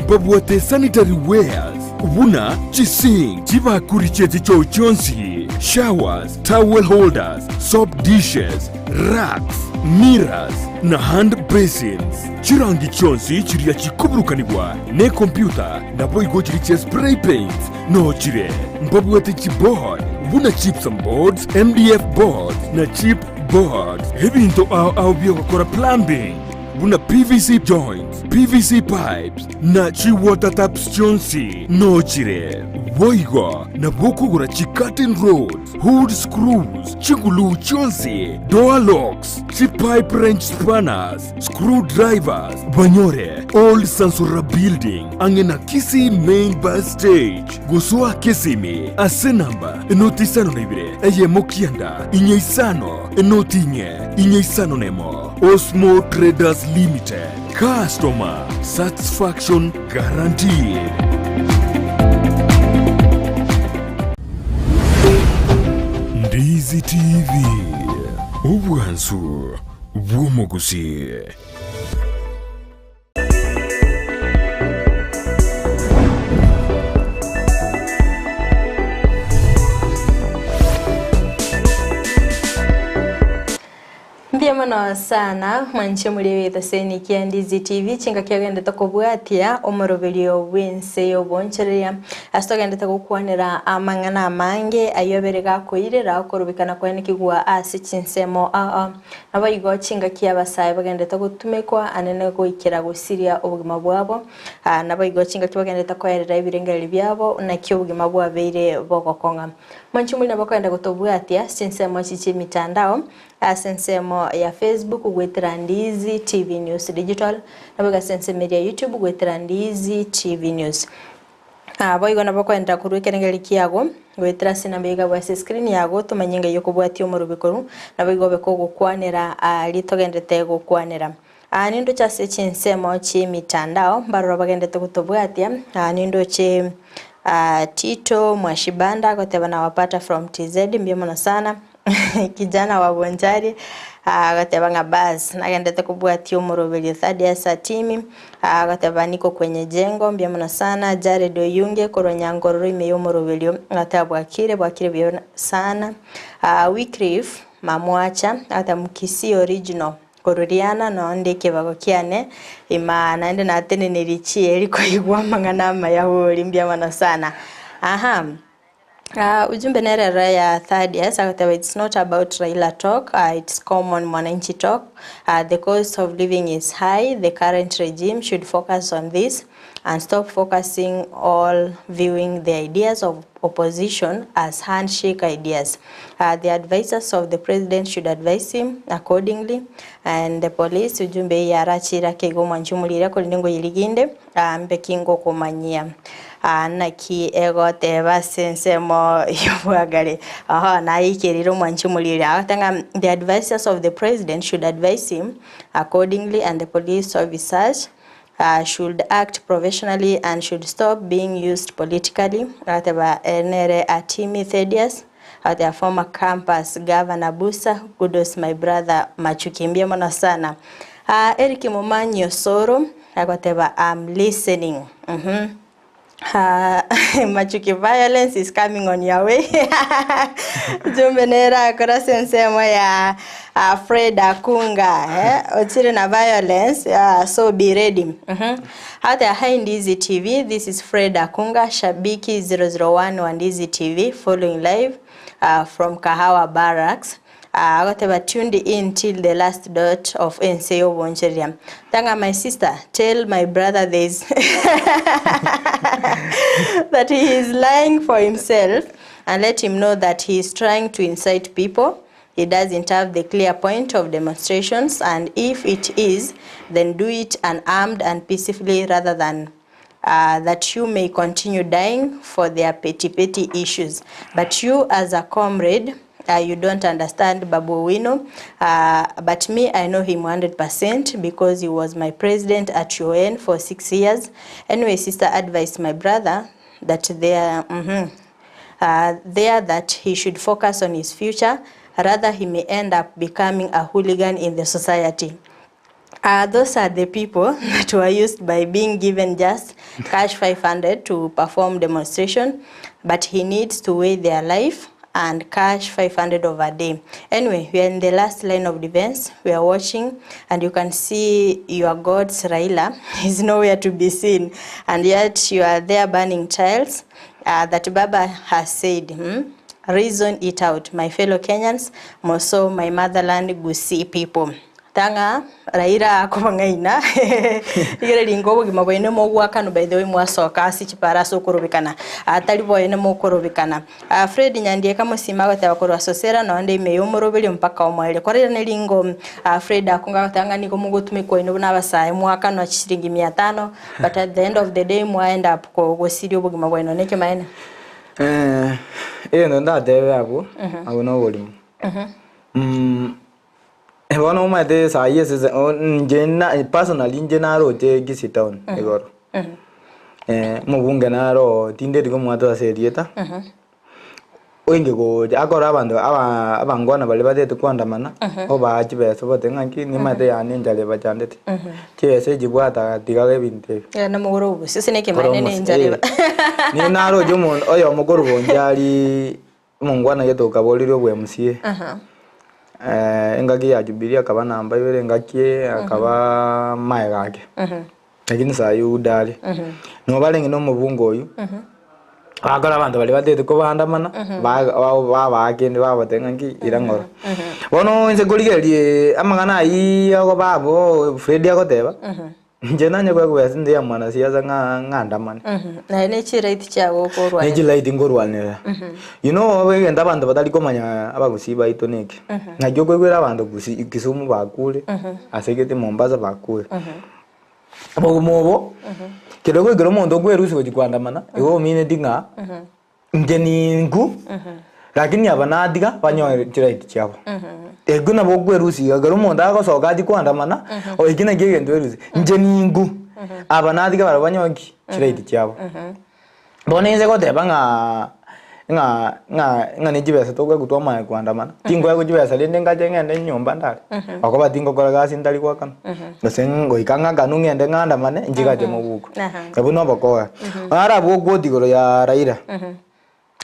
Mbabwate sanitary wares buna chisink, chibakuri chie chichoo chionsi, showers, towel holders, soap dishes, racks. mirrors na hand basins. Chirangi chionsi chiria chikoburukanigwa nekompyuta naboigo chiria chia spray paints noo chire. Mbabwate chiboard buna gypsum boards, MDF boards na chip boards. Ebinto ao ao biogokora plumbing buna PVC joints, PVC pipes na chi water taps chionsi noo chire. Boigo nabo okogora chi curtain rods, hood screws, chiguluu chionsi, door locks, chi pipe wrench spanners, screw drivers, banyore Old Sansura Building ang'e na Kisii Main Bus Stage. Gosoa Kisimi ase namba enoti isano na ibere eyemo kianda inye isano enoti inye inye isano nemo. Osmo Traders Limited, customer satisfaction guaranteed. Ndizi TV, obwansu bw'omogusii. Mbuya mono sana mwanche muri egeteseni kia Ndizi TV chingaki ogendete kobwatia omoroberio bw'ense y'obonchoreria ase togendete gokwanera amang'ana amange ayio abere gakoirera okorobekana kwaenekigwa ase chinsemo aa Naboigo chingaki abasae bagenderete gotumekwa anene goikera gosiria obogima bwabo, naboigo chingaki bagenderete koerera ebirengererio biabo naki obogima bwabeire bogokong'a. Mwanche omorina bakogenda gotobwatia ase chinsemo echi chi'emitandao, ase ensemo ya Facebook goetera Ndizi TV News Digital, naboigo ase ensemo eria ya YouTube goetera Ndizi TV News. Boigo nabo okoenderera korwa ekerengererio kiago, goetera ase enamba eyio ase escreen yago, tomanye ng'a eyio okobwatia omorobio korwa, naboigo obe kogokwanera aria togenderete gokwanera. Nindoche ase chinsemo chi'emitandao, mbaroro bagenderete gotobwatia, nindoche Tito Mwashibanda agoteba nawapata from TZ, mbuya mono sana. Kijana wa Bonchari agateba ng'a bas nagendete kobwatia omoroberio Thaddeus Atimi agateba niko kwenye jengo mbuya mono sana Jared Oyunge korwa Nyankororo ime y'omoroberio agateba bwakire bwakire buya sana Wycliffe Mamwacha agateba Mkisii original korwa Riana nonde ekebago kiane imaa naende natenenerie chieri koigwa amang'ana amaya bori mbuya mono sana aha. Ujumbe nere ere ya Thaddeus agoteba it's not about Raila talk, it's common mwananchi talk, the cost of living is high, the current regime should focus on this and stop focusing all viewing the ideas of opposition as handshake ideas. The advisors of the president should advise him accordingly and the police ujumbe eye arachire ake igo omwanchi omorire korende ngoyeriginde mbe ki ngokomanyia. Naki egoteba ase ensemo y'obwagare, oho, nayeikereire omwanchi omoriri. Agoteba ng'a the advisers of the president should advise him accordingly and the police officers should act professionally and should stop being used politically. Agateba ere nere Atimi Thaddeus, agoteba former campus governor Busa, kudos my brother Machuki mbuya mono sana. Eric Momanyi Osoro, Agoteba am listening uhmm Machuki violence is coming on your way Jumbe nere akora ase ensemo ya Fred Akunga eh, ochire na violence so be ready uhmm Agoteba hi Ndizi TV this is Fred Akunga shabiki 001 wa Ndizi TV following live from Kahawa Barracks Agoteba tuned in till the last dot of ense y'obonchereria. Tanga my sister, tell my brother this that he is lying for himself and let him know that he is trying to incite people. He doesn't have the clear point of demonstrations and if it is, then do it unarmed and peacefully rather than that you may continue dying for their petty petty issues but you as a comrade you don't understand Babu Owino but me I know him 100% because he was my president at UN for 6 years anyway sister advice my brother that there there that he should focus on his future rather he may end up becoming a hooligan in the society. Those are the people that were used by being given just cash 500 to perform demonstration, but he needs to weigh their life and cash 500 of a day. Anyway, we are in the last line of defense, we are watching and you can see your gods Raila is nowhere to be seen and yet you are there burning tiles uh, that Baba has said hmm? Reason it out my fellow Kenyans, more so my motherland Gusii people. Tang'a Raila akobang'aina rigereria inga obogima bwaino mogwakanu by the way mwasoka ase chipara ase okorobekana ah, tari boene mokorobekana ah, Fred Nyandieka mosima agoteba korwa Sosera nonde ime yomoroberio mpaka omoerio korende ringo ah, Fred akonga agoteba ng'a nigo mogotumekwa inwe buna abasae mwakanwa chishilingi mia tano but at the end of the day mwa end up gosiria obogima bwaino nekemanene. Eh, egento ndatebe abwo, abwo noborimo. Bono omanyete saii ase ase inche na personally inche naroche Kisii town igoro, omobunge naro oo tindeti komwata ase erieta, oinche gocha akore abanto aba abangwana baria batete koandamana, obaa chibesa obatebie ng'aki nimanyete yaani enchara ebachandete, chibesa echi bwata tiga ebinto ebi. Ere nomogoro obosie ase nekemanene Oromosi, enchara eba. Nigo naroche omonto oyomo korwa Bonchari. Omongwana gete okaborirwe obwa MCA. Engaki ya Jubilee akaba namba ibere engaki eye akaba maega ake. Lakini saa hii udari. Nigo barenge na omobunge oyio, bakora abanto baria batagete kobaandamana, babaa kende babatebia ng'a nki ira ng'ora. Bono inse korigereria amang'ana ayio agoba abwo Fred agoteba. Inche nanye koegwa ase ense ya mwanasiasa ng'a ng'andamane. Naye ne chiright chiago okorwanera. Ne chiright nkorwanera. You know egento abanto batari komanya abagusii baito neke. Naki okoigwera abanto Gusii Kisumu bakure, ase gete Mombasa bakure. Obogima obo, kero goikera omonto okwerusia gochia koandamana, igo omineti ng'a. Inche ninku, lakini aba natiga banyore chiright chiabo. Ekio nabo okwerusia iga, ekero omonto agosoka achie koandamana, oyo eki nakio egento oerusie, inche ninku, aba natiga barabwo banyore ki? Chiright chiabo. Bono inse goteba ng'a ng'a ng'a ng'a ne chibesa tokoegwa twamanya koandamana, tinkoegwa chibesa rende ngache ng'ende nyomba ndare, okoba tingokora gasi ntari goakanwa, gose goika ng'akanwe ng'ende ng'andamane, nchigache mobuko. Abwo nobokora. Arabwo okwoti igoro ya Raila.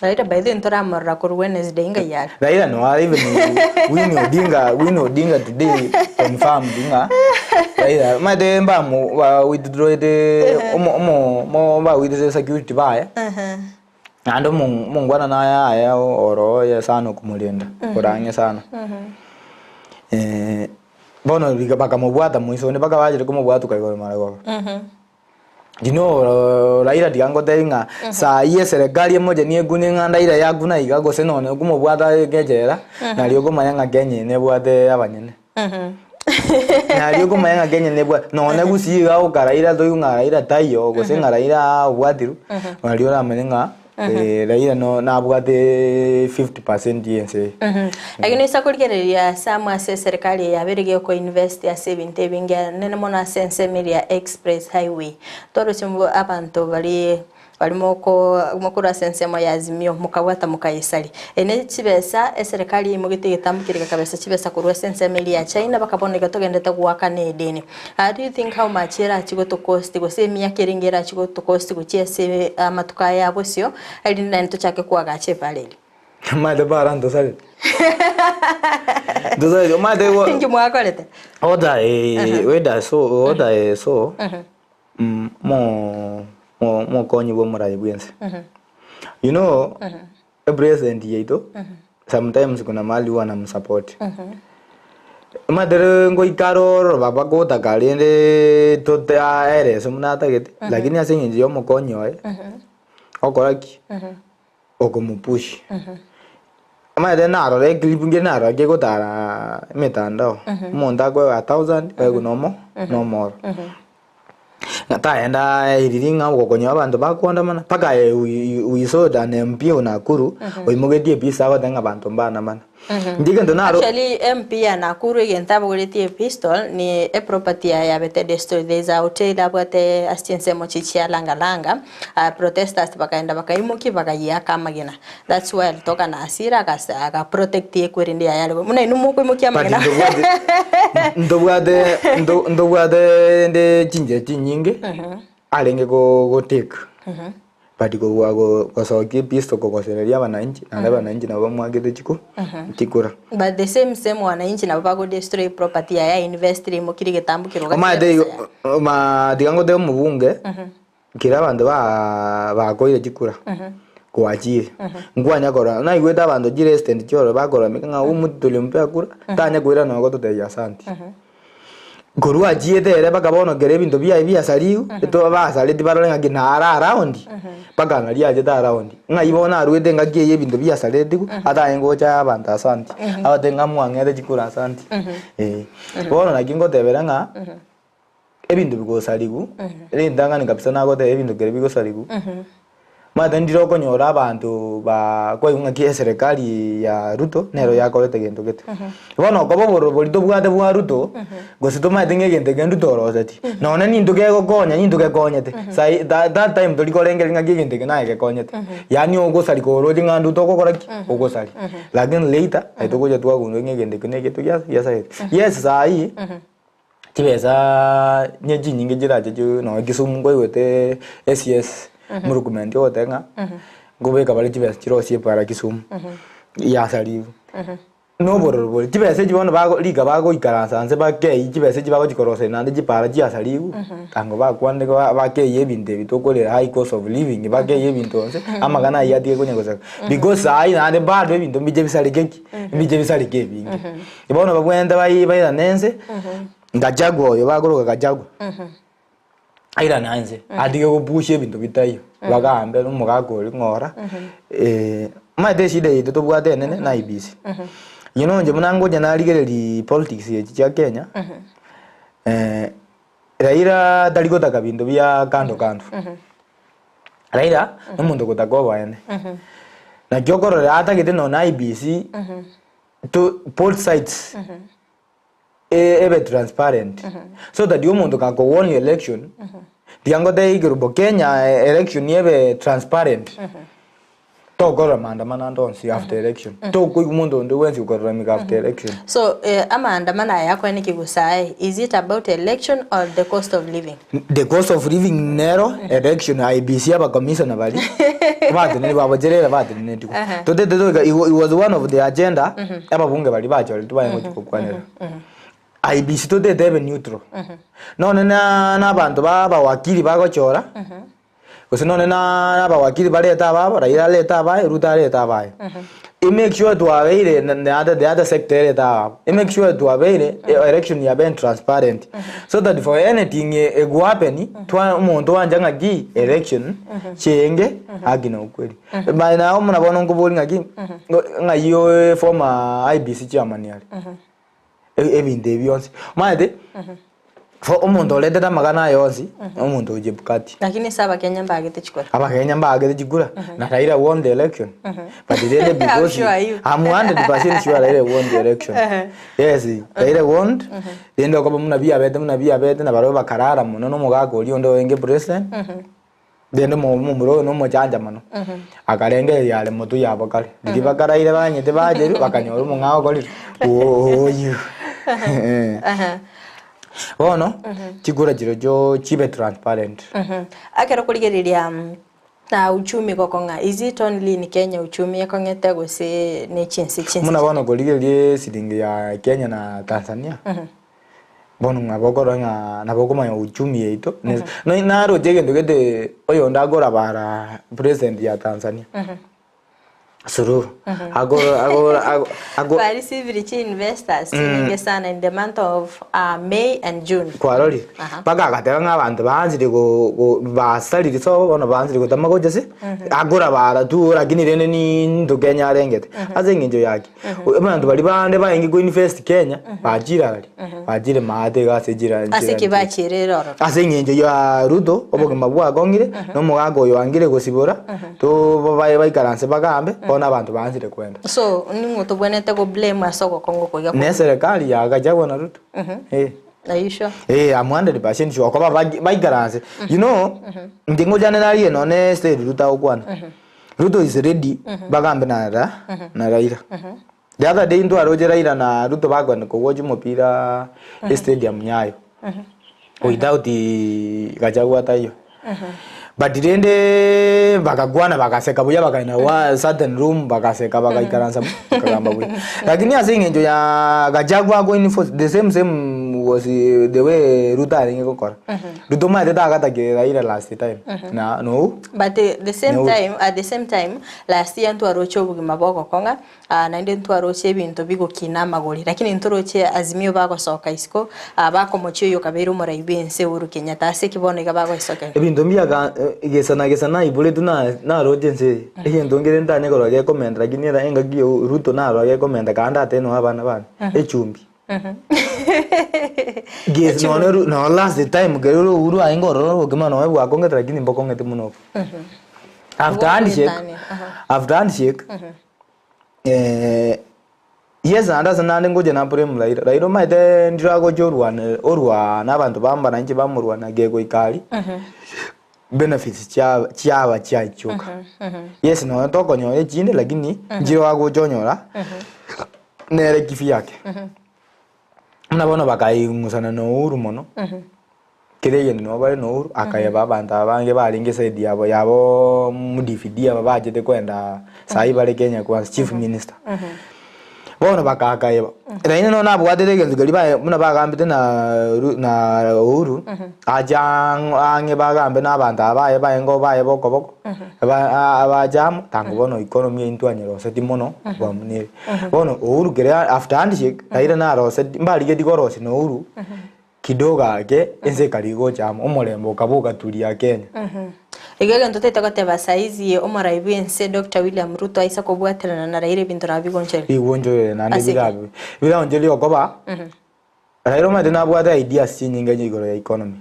Raila by the way ntoramorora korwa Wednesday ngai are. Raila no are even Winnie Odinga, Winnie Odinga today confirmed ng'a Raila maete mbamu ba withdrawed omo omo mo ba withdraw security baye. Naende omo omongwana naye aye oro oye sana okomorenda korang'e sana. Bono riga bakamobwata moiso onde mpaka bachire komobwatuka igoro marogoba. Inwe Raila tiga ngotebi ng'a saa hii eserekari emocheni ekune ng'a Raila yakuna iga gose nonye okomobwata echela nario okomanya ng'a Kenya eye nebwate abanyene. Nario okomanya ng'a Kenya nebwate nonye gusii iga oka Raila toigwe ng'a Raila taiyo gose ng'a Raila obwatirwe, nario oramanye ng'a Raila no nabwate 50% ya ense eye. Lakini ase korigereria ase amo ase eserikari eye yabeire gekoinvest ase ebinto ebinge nene mono ase ensemo eria ya express highway. Toroche mbu abanto baria baria moko mokorwa ase ensemo ya Azimio mokabwata mokayesaria. Eye ne chibesa eserikari yaimogete egetambo keria gekabesa chibesa korwa ase ensemo eria ya China mpaka bono iga togendete goakana edeni. Do you think how much erachie gotocost gose emiaka erenge erachie gotocost gochia ase amatuko aya abosio erinde naende tochake koagacha ebara eria? Omanyete bara ntosarete. Ntosarete omanyete igo. Inki mwakorete? What I what I saw what I saw mo mo mokonyi bwa omorai bwense. You know epresident yaito sometimes kuna mahali huwa namsupport. Omanyete rero ngoika aroro baba gotaka rende tote aerese buna atagete lakini ase eng'encho ya omokonyi oye okora ki? Okomopush. Omanyete narora eclip nkere narora kegotara emetandao, omonto akoegwa a thousand oegwe na omo na omoro. Ng'a tagenda airiri ng'a ogokonya abanto bakoandamana mpaka aye we saw an MP o Nakuru oimogetie epistol agoteba ng'a abanto mbaandamana. Inche egento naro Actually MP ya Nakuru egento abogoretie epistol ni eproperty yaye yabete destroyed. There is a hotel abwate ase chinsemo chi chia Langa Langa, protesters bakaenda bakaimokia bakayiaka amagena. That's why alitoka na hasira agase aga protect ekwerende yaye are buna inwe mokoimokia But amagena. ntobwate ntobwate nto ntobwate rende chinchera chinyinge arenge go gotake. But kobua go gosokia episto kogosereria abananchi, naende abananchi nabo bamwakete chiko chikura. But the same same wananchi nabo bago destroy property yaye ainvestire aimokirie egetambo kerogo ase Omanyete ebesa igo yaye. ma tiga ngotebe omobunge, kera abanto ba bakoire chikura, kwachire, nkwanya korora naigwete abanto chiresident chiororo bakorameka ng'a omonto tulimpea kura, tanya koirana gototebia asanti. Korwa achiete ere mpaka bono kera ebinto biaye biasariwu, eto basareti barore ng'aki nare around, mpaka naria achete around. Ng'ai bono arwete engaki eye ebinto biasaretigwe, atanye gocha abanto asanti, abatebie ng'a mwang'ete chikura asanti, eh. Bono naki ngotebera ng'a, ebinto bigosariwu, ritang'ani kabisa nagoteba ebinto kere bigosariwu, Omanyete ndire okonyora abanto ba kwaigwa ng'aki eserekari ya Ruto nero yakorete gento gete. Bono okoba obororo boria tobwate bwa Ruto, gose tomanyete ng'a egento eke Ruto oroseti, nonye ninto kegokonya ninto gekonyete, sai that that time tori korengereria ng'aki egento eke naye gekonyete. Yaani ogosari koroche ng'a Ruto ogokora ki? Ogosari. Lakini later, aye togocha twagundua ng'a egento eke na egento gia giasarete. Yes saii. Chibesa nye chinyinge chirache chiu nonye Kisumu nkoigwete SCS Murkomen ogoteba ng'a nkobeka bare chibesa chirosie epara Kisumu yasariwu. Na obororo bore, chibesa echi bono bago rika bagoikaransa nse bakei chibesa echi bagochi koroseria naende chipara chiasariwu, tango bakwanire ba bakei ebinto ebi tokorera high cost of living bakei ebinto nse, amang'ana aywo atige konya goseka. Because saii naende bado ebinto mbiche bisareke ki? Mbiche bisareke ebinge. Bono babwenerete bai bairane ense, Gachagua oyo bakoroka Gachagua, airane ense, atige gopusha ebinto bitaiyo, bagambe na omogaka oria ng'ora, omanyete eshida yaito tobwate enene na IEBC. Inche nonche buna ngocha narigereria politics echi chia Kenya, Raila tari gotaka binto bia kando kando. Raila, nomonto ogotaka oboene. Naki okorora atagete nonya na IEBC. To both sides ebe transparent so that omonto gako won election tiga ngotebie ekerubo Kenya election ebe transparent tokorora maandamano ande onsi after election tokoigwa omonto onde bwensi okoraramika after election. So amaandamano aya akwaneki gose aye is it about election or the cost of living? The cost of living nero election IEBC aba commissioner baria batenenire babocherere batenenetigwe. Totete toika it was one of the agenda ababunge baria bachoretwe baye gochia gokwanera. IEBC totete ebe neutral. Nonye na na abanto ba abawakili bagochora Gose nonye na abawakili barete ababo, Raila arete abaye, Ruto arete abaye. E make sure twabeire na the other the other sector erete ababo. E make sure twabeire election yabeire transparent. So that for anything ego happen, twa omonto oancha ng'aki election chienge haki na ukweli. By now buna bono nkoboria ng'aki, ng'ai oe former IEBC chairman are. Ebinto ebi bionsi. Omanyete, for omonto oretete amang'ana aya onsi, omonto o Chebukati. Lakini ase abakenya mbagete chikura. Abakenya mbagete chikura, na Raila won the election. But rende How because sure are you? I'm 100% sure Raila won the election. Yes, Raila won, rende okoba buna biabete buna biabete, na barabwo bakarara mono na omogaka oria onde orenge president. Rende omomura oyo nomochancha mono, akarengereria are motwe yabo kare. Riria bakaraire banyete bacherwa, bakanyora omong'ao okorire oyio. Bono, chikura chirochio chibe transparent. Ekero okorigereria uchumi gokong'a, is it only in Kenya uchumi ekong'ete gose ne chinse chinse Buna chinde? bono korigereria esiringi ya Kenya na Tanzania. Bono nabo okorora ng'a nabo okomanya uchumi yaito ne nonye naroche egento gete oyonde akorabara president ya Tanzania Suluhu akoro akoro ako ako Ba received chi investors chinyinge sana in the month of May and June. Kwarorire? Aha. Mpaka agateba ng'a abanto baanchire go go basarire sobo bono baanchire gotama gocha ase akorabara tu lakini rende ninto Kenya arengete ase eng'encho yaki. Abanto baria bande barenge ko invest Kenya, bachire aria, bachire maate iga ase chira Ase ki bachirire ororo? Ase eng'encho ya Ruto, obogima bwakong'ire, na omogaka oyo oangire gosibora, to baye baikaranse bagambe, bono abanto baansire kwenda. So, ning'o tobwenerete go blame ase ogokong'u oko iga Ne eserekari ya Gachagua na Ruto. Eh. Are you sure? Eh, I'm 100% sure. Okoba baikaranse. You know, inche ngochane narigie nonye state Ruto agokwana. Ruto is ready bagambe na ra na Raila. The other day ntwaroche Raila na Ruto bakwenda kogocha omopira estadium Nyayo. Without Gachagua taiyo. But rende bagakwana bagaseka buya bakaenda wa certain room bagaseka bagaikaransa bakagamba buya. Lakini ase eng'encho ya Gachagua ako enforce the same same was the way Ruto arenge gokora. Ruto omanyete tagatakire Raila last time na no But the same no time at the same time last year ntwaroche obogima bwa ogokong'a Naende ntwaroche ebinto bigokina amagori, lakini ntoroche Azimio bagosoka isiko, bakomochia oyo okabeire omorai bw'ense Uhuru Kenyatta. Ase ki bono iga bagoisokera? Ebinto mbiaka gesa na gesa naiboretwe na naroche ense eye, egento nkere ntanye korora gekomenta lakini era engaki ya Ruto narora gekomenta kande ate noe abana bane, echumbi. Gesa nonye Ru nonye last time kere ore Uhuru aye ororo obokima nonye bwakong'ete lakini mbokong'ete buna obo. After handshake, after handshake. Yes naende ase nande ngocha na blame Raila. Raila omanyete ndire agocha orwane orwana abanto ba mwananchi bamorwana gegoika aria, benefits chia chiaba chiachioka. Yes nonya tokonyora echinde lakini nchire agocha onyora nere kivyake. Buna bono bakaing'usana na Uhuru mono. Kera egento nabo bare na Uhuru, akayeba abanto abange barenge eside yabo yabo Mudavadi aba bachete koenda sahi bare Kenya kwanza chief minister. Bono bakakayeba. Raila nonya nabwatete egento keria baye buna bagambete na Ru na Uhuru, ache ang'o ang'e bagambe na abanto aba baye baye baye bokoboko, ba bache amo, tango bono economy eywo ntwanyeroseti mono buna ere. Bono Uhuru kere after handshake, Raila naroseti mbarigetie korosia na Uhuru. Kidogo ake, ense ekarigia gocha amo, omorembe okaba ogaturia Kenya. Igo egento totaete goteba saizi omorai bw'ense Doctor William Ruto aise kobwaterana na Raila ebinto nabo bigonchorire. Bigonchorire naende Ase ki? birabe biraonchorie okoba Raila omanyete nabwate ideas chinyinge igoro ya economy.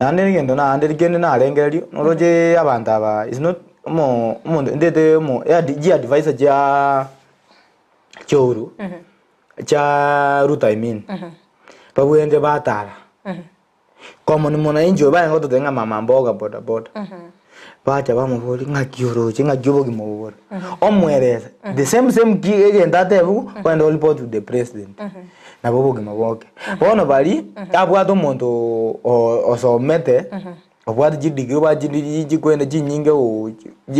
Naende egento naende kende narengererio noroche abanto aba is not omo omonto ndete omo chi advisor chia chia Uhuru chia Ruto I mean, babwenerete batara, common mwananchi oyo barenge gototebia ng'a mama mboga boda boda, bacha bamoboria ng'aki oroche ng'aki obogima obo bore, omoerese the same same ki egento atebiwa ogende o report to the president, nabo obogima boke. Bono baria, abwate omonto o- osomete, obwate chidegree obwate chindi chikwenda chinyinge o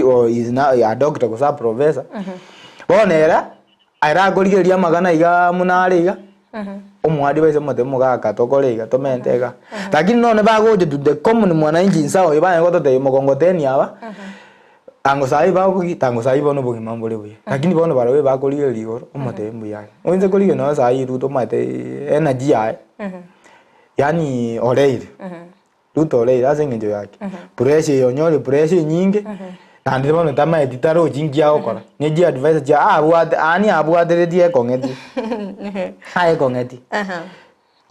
o is now a doctor gose a professor, bono ere. Ere akorigereria amagana iga buna are iga, omoadvise omotebi mogaka tokore iga tomente iga. Lakini nonye bagocha to the common mwananchi inse oyo banye gototebia mokongoteni aba, tango saii bagoki tango saii bono obogima mbore buya. Lakini bono barabwo bakorigereria igoro, omotebi mbuya are. Oinse korigereria nonye saii Ruto omanyete energy yaye, yaani oreire. Ruto oreire ase eng'encho yake. Pressure eye onyore pressure enyinge, naende bono tamaeti tarochi nki agokora. Ne chi advice chia abwate yaani abwateretie ekong'eti. Aekong'eti.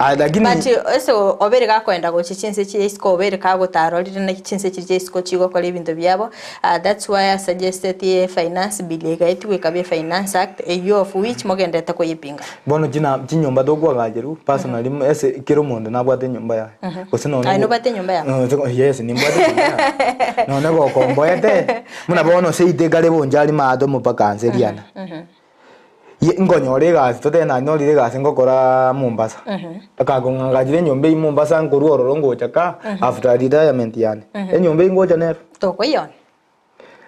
Aye lakini But ase obeire gakoenda gochia chinse chia isiko obeire kagotarorire naki chinse chiria chia isiko chigokora ebinto biabo, that's why I suggested e finance bill egaetigwa ekaba e finance act eywo of which mogenderete koyepinga. Bono china chinyomba tokoagacherwa personally ase kera omonto nabwate enyomba yaye. Gose nonye Aye nobwate enyomba yao? No, yes nimbwate enyomba yane. Nonye gokomboete, buna bono seito ekare bonchari maate omopaka nse riana. Ye nkonyora egasi totebe nanyorire egasi ngokoraa Mombasa. Akakong'angachera enyomba eywo Mombasa nkorwa ororo ngocha kaa after retirement yane. Enyomba eywo ngocha nero. Tokoiyona.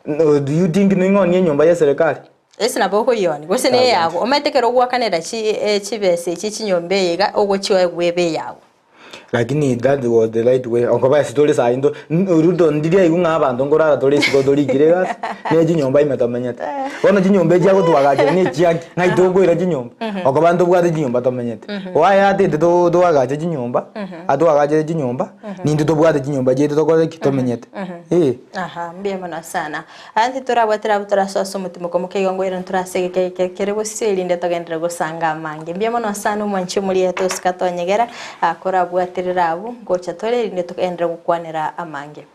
No, do you think ning'onie enyomba ya eserekari? Ase nabo okoiyoni, gose neyago, omanyete ekero ogoakanera chibesa echi chinyomba eye iga, ogochioa egwebe eyago. Lakini that was the right way. Okoba ase tore sayi nto Ruto ndiri aigwe ng'a abanto nkorara tore isiko torikire egasi, ne chinyomba ime tomenyete. Bono chinyomba echi agotwagachera ne echiaki, ng'ai tokoira chinyomba? Okoba ntobwate chinyomba tomenyete. Why atete toagache chinyomba, atwagachere chinyomba, nintwe tobwate chinyomba chiaito tokore ki? Tomenyete. Eh. Aha, mbuya mono sana. Aya ntitorabwatera abwo torasoa ase omotimoko moke igo ngoira ntorase egeka eke kere bosio erinde togenderere gosanga amange. Mbuya mono sana omwanchi omoriete osika tonyegera, korabwaterere abwo, ngocha tore erinde togenderere gokwanera amange.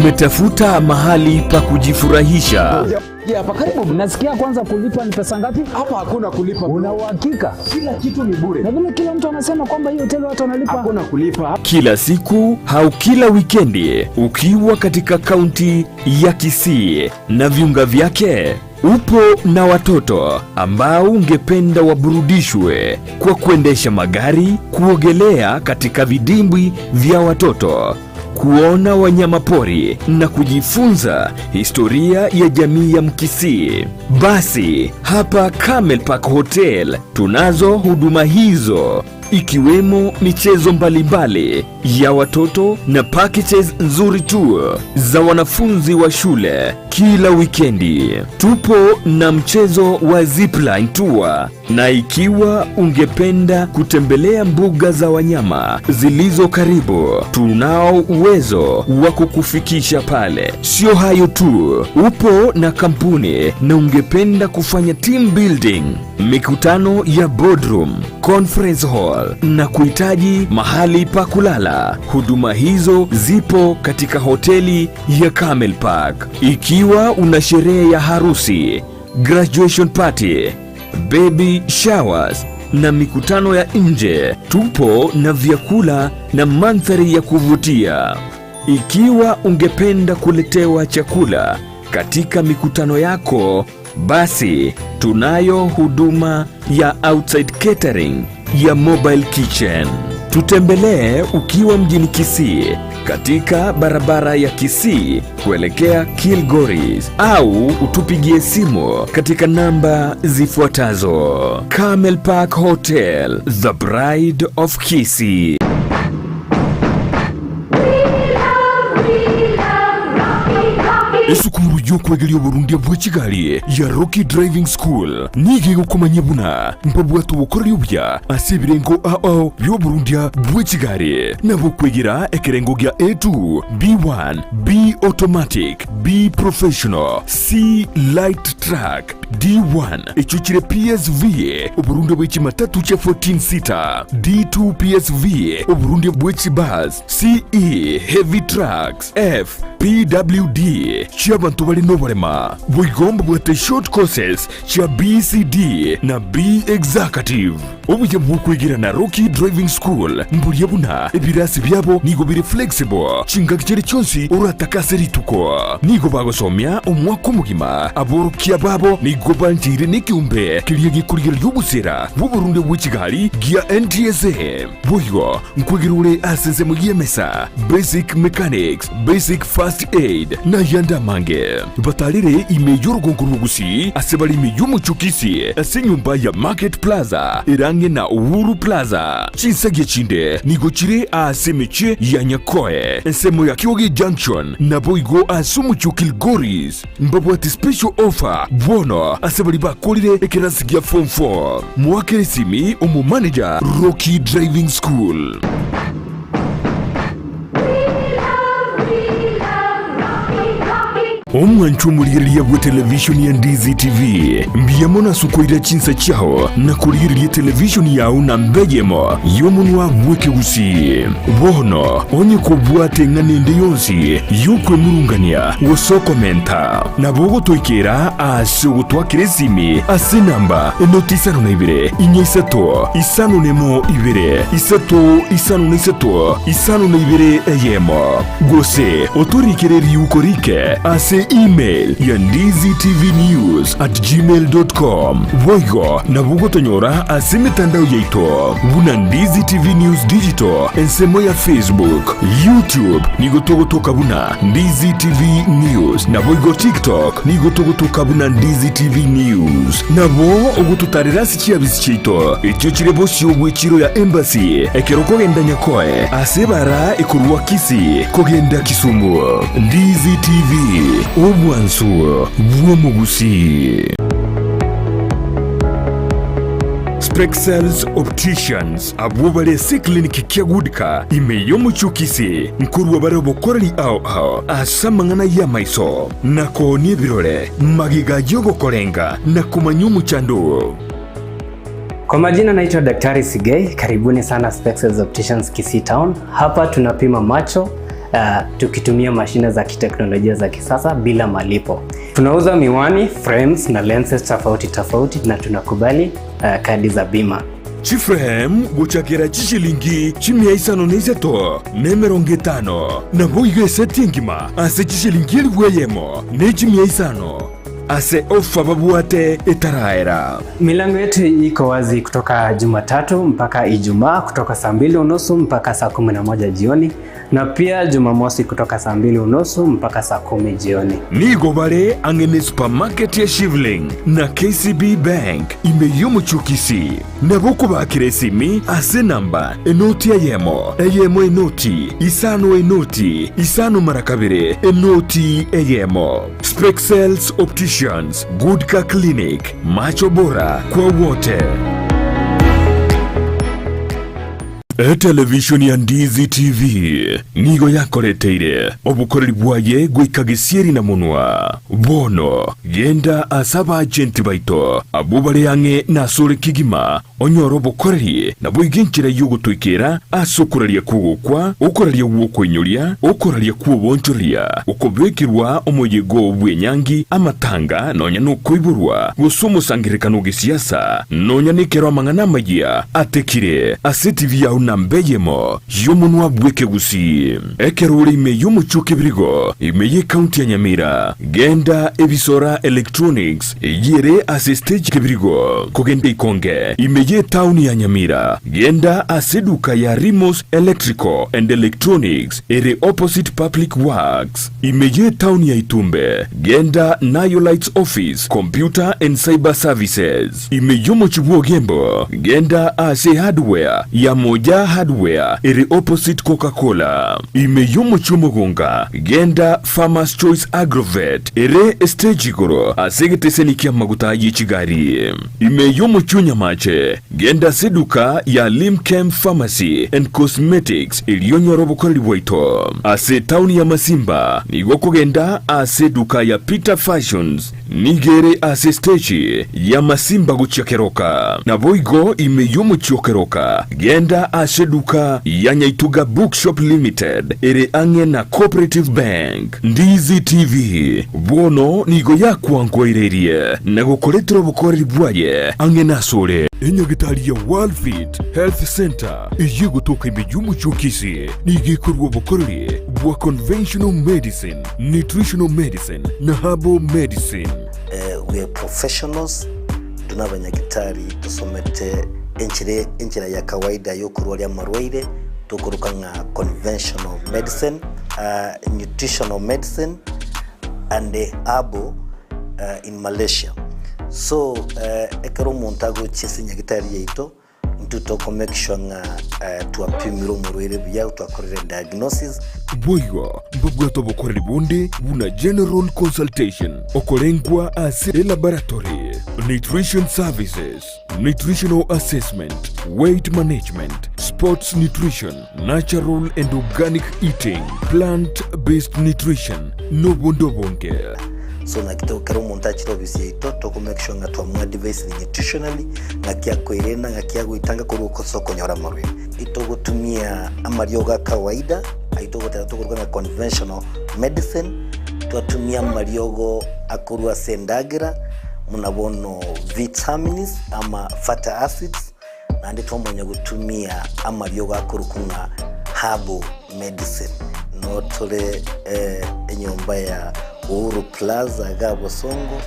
Umetafuta mahali pa kujifurahisha? Hapa karibu. Nasikia kwanza kulipa ni pesa ngapi? Hapa hakuna kulipa. Una uhakika? Kila kitu ni bure. Na vile kila mtu anasema kwamba hiyo hoteli watu wanalipa. Hakuna kulipa. Kila siku au kila wikendi ukiwa katika kaunti ya Kisii na viunga vyake, upo na watoto ambao ungependa waburudishwe kwa kuendesha magari, kuogelea katika vidimbwi vya watoto, kuona wanyama pori na kujifunza historia ya jamii ya Mkisii. Basi hapa Camel Park Hotel tunazo huduma hizo ikiwemo michezo mbalimbali ya watoto na packages nzuri tu za wanafunzi wa shule kila wikendi. Tupo na mchezo wa zipline tour, na ikiwa ungependa kutembelea mbuga za wanyama zilizo karibu, tunao uwezo wa kukufikisha pale. Sio hayo tu, upo na kampuni na ungependa kufanya team building, mikutano ya boardroom, conference hall na kuhitaji mahali pa kulala, huduma hizo zipo katika hoteli ya Camel Park. Ikiwa una sherehe ya harusi, graduation party, baby showers na mikutano ya nje, tupo na vyakula na mandhari ya kuvutia. Ikiwa ungependa kuletewa chakula katika mikutano yako, basi tunayo huduma ya outside catering ya mobile kitchen. Tutembelee ukiwa mjini Kisii katika barabara ya Kisii kuelekea Kilgoris au utupigie simu katika namba zifuatazo: Camel Park Hotel, the Bride of Kisii. Esukuru y'okwegeria oborundia bwa chigari ya Rocky Driving School nigo egokomanyia buna mbabwate obokoreri obuya ase ebirengo ao bia oborundia bwa chigari, nabo kwegera ekerengo gia A2, B1, B automatic, B professional, C light truck, D1 echo chire PSV oborundia bwa echimatatu chia 14 seater, D2 PSV oborundia bwa echibus, CE heavy trucks, F PWD chiabanto bari n'oborema boigo mbabwate short courses chia BCD na B executive. Obuya bwokwegera na Rocky Driving School mburia buna ebirasi byabo nigo biri flexible, chingaki chiri chionsi oratakase rituko, nigo bagosomia omwaka omogima. Aborokia babo nigo banchire n'ekiumbe kiria gekorigereria obosera bw'oborunde bwa echigari gia NTSA. Boigo nkwegera ore ase ensemo y'emesa, basic mechanics, basic first aid na yande amange. Batarire ime y'orugongo rw'ogusi ase bari ime y'omochokisi ase enyomba ya Market Plaza erange na Uhuru Plaza. Chinsagia chinde nigo chire ase emechie ya Nyakoe ensemo ya Kioge Junction, naboigo ase omochie o Kilgoris. Mbabwate special offer bono ase bari bakorire ekerasi gia form 4. Moakere esimi omomanager Rocky Driving School. Omwancho omorigereria bwe televishoni ya Ndizi TV, mbuya mono ase okoira chinsa chiao na korigereria televishoni yao na mbeyemo y'omonwa bw'ekegusii. Bono onye kobwate eng'ana ende yonsi y'okwemurungania gose okomenta, nabo ogotoikera ase ogotwakera esimi ase enamba enoti isano na ibere inya isato isano nemo ibere isato isano na isato isano na ibere eyemo, gose otorikere riuko rike ase email ya ndizitvnews@gmail.com. Boigo nabo ogotonyora ase emetandao yaito buna Ndizi TV News Digital ensemo ya Facebook, YouTube nigo togotoka buna Ndizi TV News, naboigo TikTok nigo togotoka buna Ndizi TV News. Nabo ogototarera ase chiabisi chiaito echio chire bosio bw'echiro ya Embassy ekero okogenda Nyakoe ase ebara ekorwa Kisii kogenda Kisumu. Ndizi TV, obwansu bw'omogusii. Spexels Opticians abwo bare ase eclinic kia Goodka ime y'omochie o Kisii nkorua bare obokoreri ao ao ase amang'ana y'amaiso na koonia ebirore magega y'ogokorenga na komanya omochando oo. Kwa majina naitwa Daktari Sigei, karibuni sana Spexels Opticians Kisii Town. Hapa tunapima macho uh, tukitumia mashine za kiteknolojia za kisasa bila malipo. Tunauza miwani, frames na lenses tofauti tofauti na tunakubali uh, kadi za bima. Chiframe gochakera chishilingi chimia isano na isato na emerongo etano, naboigo eseti engima ase chishilingi elifu eyemo ne chimia isano ase ofa babwate etaraera. Milango yetu iko wazi kutoka Jumatatu mpaka Ijumaa kutoka saa mbili unusu mpaka saa 11 jioni na pia Jumamosi kutoka saa mbili unusu mpaka saa kumi jioni. Nigo bare ang'e ne supermarket ya Shivling na KCB Bank ime y'omochie o Kisii. Nabo okobakera esimi ase enamba enoti eyemo, eyemo enoti, isano enoti, isano mara kabere, enoti eyemo. Spexels Opticians, Good Car Clinic, macho bora kwa wote. Etelevishoni ya Ndizi TV nigo yakoreteire obokoreri bwaye goika gesieri na monwa. Bono genda ase abaagenti baito abwo bare ang'e nasore kegima onyore obokoreri, naboigo enchera y'ogotoikera ase okoraria kw'ogokwa, okoraria gw'okoinyoria, okoraria kw'oboonchoreria, okobekerwa omoyega bw'enyangi, amatanga, nonya nokoiborwa, gose omosangererekano o gesiasa, nonya nekero amang'ana amayia atekire ase etibi yao namba eyemo y'omonwa bw'ekegusii. Ekero ore ime y'omochie o Kebirigo, ime y'ecounty ya Nyamira, genda Ebisora Electronics eyio ere ase stage Kebirigo, kogenda Ikonge, ime y'etaoni ya Nyamira, genda ase eduka ya Rimos Electrical and Electronics ere opposite Public Works. Ime y'etaoni ya Itumbe, genda Nayo Lights Office, Computer and Cyber Services. Ime y'omochie bw'Ogembo, genda ase Hardware ya Moja Hardware ere opposite Coca Cola. Ime y'omochie Omogonga, genda Farmers Choice Agrovet ere estage igoro ase egeteseni ki'amaguta ye chigari. Ime y'omochie o Nyamache, genda ase eduka ya Limchem Pharmacy and Cosmetics erio onyore obokoreri bwaito. Ase etaoni ya Masimba, nigo okogenda ase eduka ya Peter Fashions, nigo ere ase esteji ya Masimba gochia Keroka. Naboigo ime y'omochie o Keroka, genda ase eduka ya Nyaituga Bookshop Limited ere ang'e na Cooperative Bank. Ndizi TV bono nigo yakwankoireirie na gokoretera obokoreri bwaye ang'e nasore. Enyagitari ya Worldfit Health Centre eyio egotoka ime y'omochie o Kisii nigo ekorua obokoreri bwa conventional medicine, nutritional medicine na herbal medicine. We are professionals, intwe nabanyagitari tosomete enchera enchera ya kawaida yokorwaria amarwaire tokoroka ng'a conventional medicine. Nutritional medicine and herbal in Malaysia. So ekero omonto agochia ase nyagitari yaito, intwe toko make sure ng'a twapimire omorwaire buya, twakorire diagnosis. Boigo mbabwate obokoreri bonde buna general consultation, okorengwa ase elaboratory, nutrition services, Nutritional assessment, weight management, sports nutrition, natural and organic eating, plant based nutrition, nobonde obonge. So naki to kera omonto achire ofisi yaito toko make sure ng'a twamoadvisire nutritionally ng'aki akoirena ng'aki agoitanga korwa ase okonyora amarwaire. Itogotumia amariogo a kawaida ayio togoteba tokoruga ng'a conventional medicine, twatumia amariogo akorwa ase endagera buna bono vitamins ama fatty acids, naende twamanya gotumia amariogo akorokwa ng'a herbal medicine. Noo tore enyomba ya Uhuru Plaza iga Bosongo,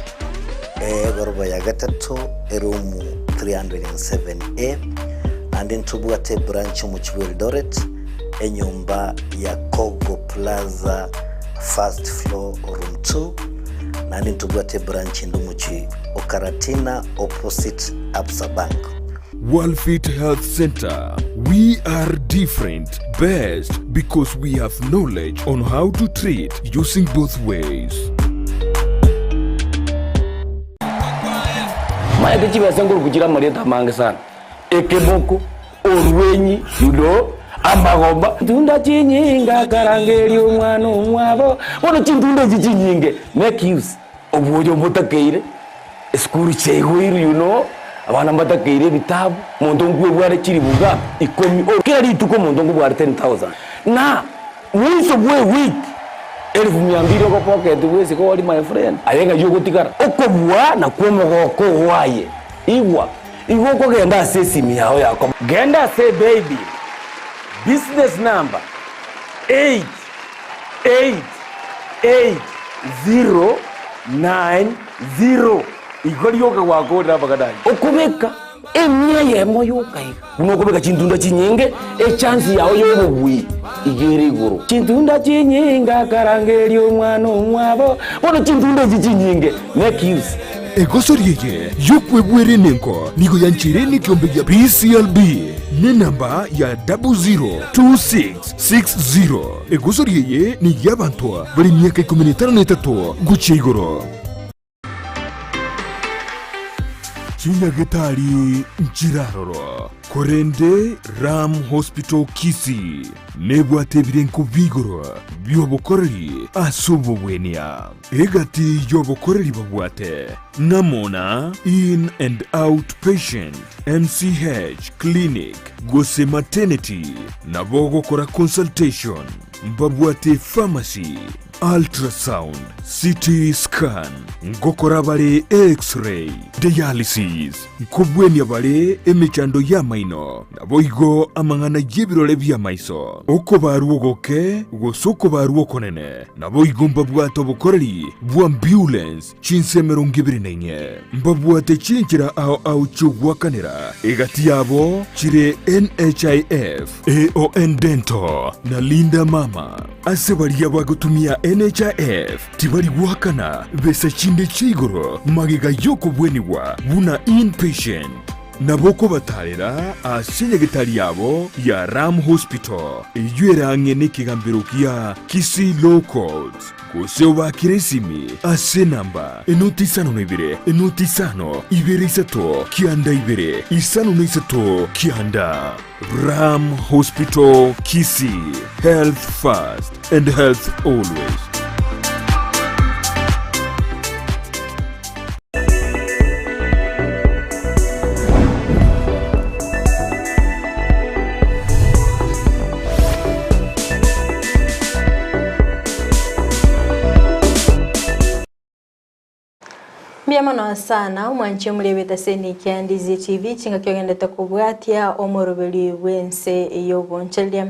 egoroba ya gatato, eroom 307A, naende ntobwate ebranch omochie bwa Eldoret, enyomba ya Kogo Plaza first floor room 2. Naende ntobwate ebranch ende omochie o Karatina opposite Absa Bank. Worldfit Health Centre, we are different, best because we have knowledge on how to treat using both ways. Maete chibesa nkoruku chire amarieta amange sana, ekemoko, orwenyi, you know, amagomba. Ntunda chinyinge akarangeria omwana omwabo, bono chintunda echi chinyinge make use obwoyo mbotakeire, esukuru chiaigoirwe you know, abana mbatakeire ebitabu, omonto nkwebware chilifu ngapi? Ikomi, kera rituko omonto nkobware 10,000 na. Mwiso bwa ewiki, elfu mia mbili ogopocket bwesike ori my friend, aye ng'ai ogotigara? Okobua nakwo omogoko oo aye. Igwa, igo okogenda ase esimi yao ya komo. Genda ase eBaybill, business number 8888090, igo rioka gwakorire amang'ana ayio. Okobeka emia eyemo yoka iga, buna okobeka chintunda chinyinge, echance yao y'obobui iga ere igoro. Chintunda chinyinge akarangeria omwana omwabo, bono chintunda echi chinyinge, make use. Egosori eye y'okwebwera enengo nigo yancheire nekiombe gia PCLB nenamba ya 002660. Egosori eye ney'abanto bare emiaka ikomi na etano na etato gochia igoro. Chinyagetari nchiraroro, korende Ram Hospital Kisii nebwate ebirenko bi'igoro bi'obokoreri ase obogwenia. Egati y'obokoreri babwate ng'amo na In and Out Patient, MCH Clinic gose Maternity, nabo ogokora consultation, mbabwate pharmacy, Ultrasound, CT scan, ngokora bare X-ray, dialysis, nkobwenia bare emechando y'amaino, naboigo amang'ana y'ebirore bi'amaiso, okobarwa ogoke gose okobarwa okonene, naboigo mbabwate obokoreri bw'ambulance chinse 24. Mbabwate chinchera ao ao chi'ogoakanera, egati yabo chire NHIF, AON Dental, na Linda Mama. Ase baria bagotumia NHIF tibari goakana besa chinde chia igoro magega y'okobwenigwa buna inpatient. Nabo okobatarera ase nyagetari yabo ya Ram Hospital eyio ere ang'e nekegambero gia Kisii Law Courts gose obakere esimi ase enamba enoti isano na ibere enoti isano ibere isato kianda ibere isano na isato kianda. Ram Hospital Kisii, health first and health always. Mbuya mono sana omwanchi omorebe ase kia Ndizi TV chingaki ogendete kobwatia omoroberi bw'ense y'obonchereria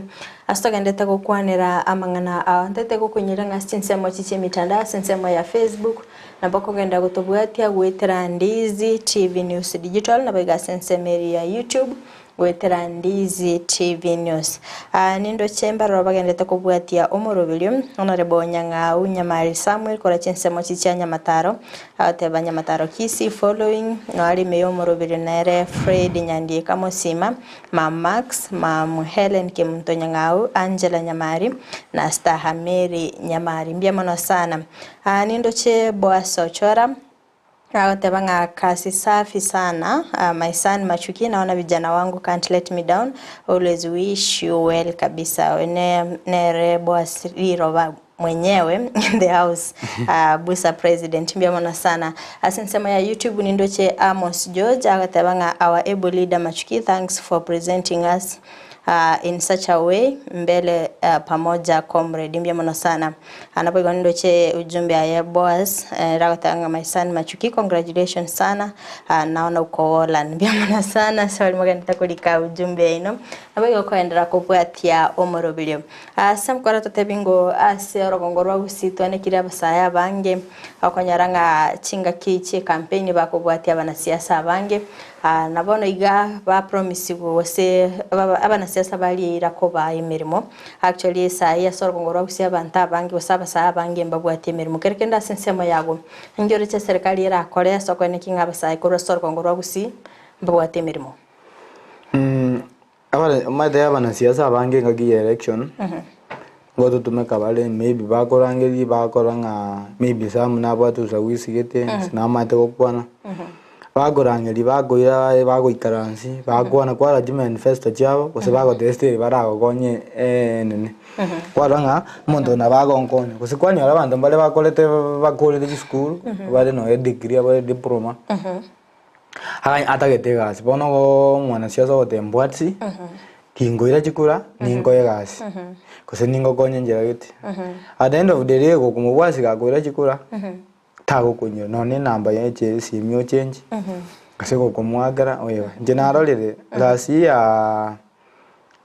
ase togendete gokwanera amang'ana ao ntete gokonyera ng'a ase chinsemo echi chi'emitandao ase ensemo ya Facebook nabo okogenda gotobwatia goetera Ndizi TV News Digital nabo iga ase ensemo eria ya YouTube Goetera Ndizi TV News. Aa nindoche mbaroro bagenderete kobwatia omoroberio, Honourable Nyang'au Nyamari Samuel korwa chinsemo chichia Nyamataro, agoteba Nyamataro Kisii following, noare ime y'omoroberio nere Fred Nyandieka Mosima, Ma'am Max, Ma'am Hellen Kemunto Nyang'au, Angela Nyamari na Staha Mary Nyamari. Mbuya mono sana. Aa nindoche Boaz Ochora. Agoteba ng'a kasi safi sana my son Machuki naona vijana wangu can't let me down always wish you well kabisa oyo ne nere Boaz riroba mwenyewe in the house Busa president mbuya mono sana ase ensemo ya YouTube nindoche Amos George agoteba ng'a our able leader Machuki thanks for presenting us in such a way mbele pamoja comrade mbuya mono sana. Naboigo nindoche ujumbe aye Boaz ere agoteba ng'a my son Machuki congratulations sana naona uko Holland mbuya mono sana ase baria mogenderete korika ujumbe yaino naboigo okoenderera kobwatia omoroberio. Ase mokora totebi ng'o ase orogongo rwa Gusii twanekire abasae abange okonyora ng'a chingaki chie campaign bakobwatia abanasiasa abange na bono iga ba promisigwe gose abanasiasa baria eira kobaa emeremo. Actually esaa eye ase orogongo rwa Gusii abanto abange gose abasae abange mbabwati emeremo. Kere kende ase ensemo yago, ninki oroche eserekari erakore ase okoenekia ng'a abasae korwa ase orogongo rwa Gusii mbabwate emeremo? Omanyete abanasiasa abange engaki ya election, ngototumeka bare maybe bakorangeria bakora ng'a maybe some nabwate ushawishi gete, gose namanyete gokwana. Bakorangeria bakoira bagoikaransi bakwana kwarora chimanifesto chiabo gose bagotebia story baragokonye enene. Kwarora ng'a omonto oyo nabo agonkonya gose kwanyora abanto mbare bakorete bakorire chisukuru bare nonye degree abare diploma atagete egasi bono omwanasiasa ogoteba mbwati. Ginkoira chikura, ninkoe egasi, gose ningokonye enchera gete. At the end of the day gokomobwasi gakoira chikura, tagokonyora nonye na enamba yaye esimi ochengi, gose gokomoakera oeba. Inche narorire last year,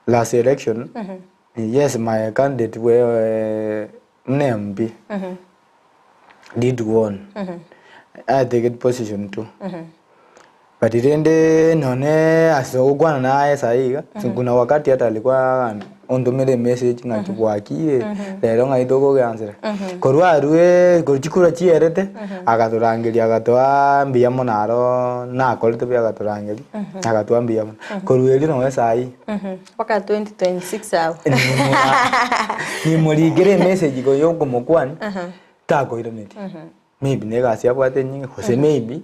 last election, yes my candidate were buna MP, did won, atigete position two. But rende nonye ase ogokwana naye sahi iga, kuna wakati hata alikuwa ontomera emessage ng'aki bwakire, rero ng'ai tokogeansera. Korwa arwe korwa chikura chierete, agatorangeria agatoa mbuya mono aro nakorete buya agatorangeria, agatoa mbuya mono. Korwa erio nonye sahi. Mpaka 2026 abwo. Nimorikere emessage igo ya okomokwania, takoiraneria. Maybe na egasi abwate enyinge gose maybe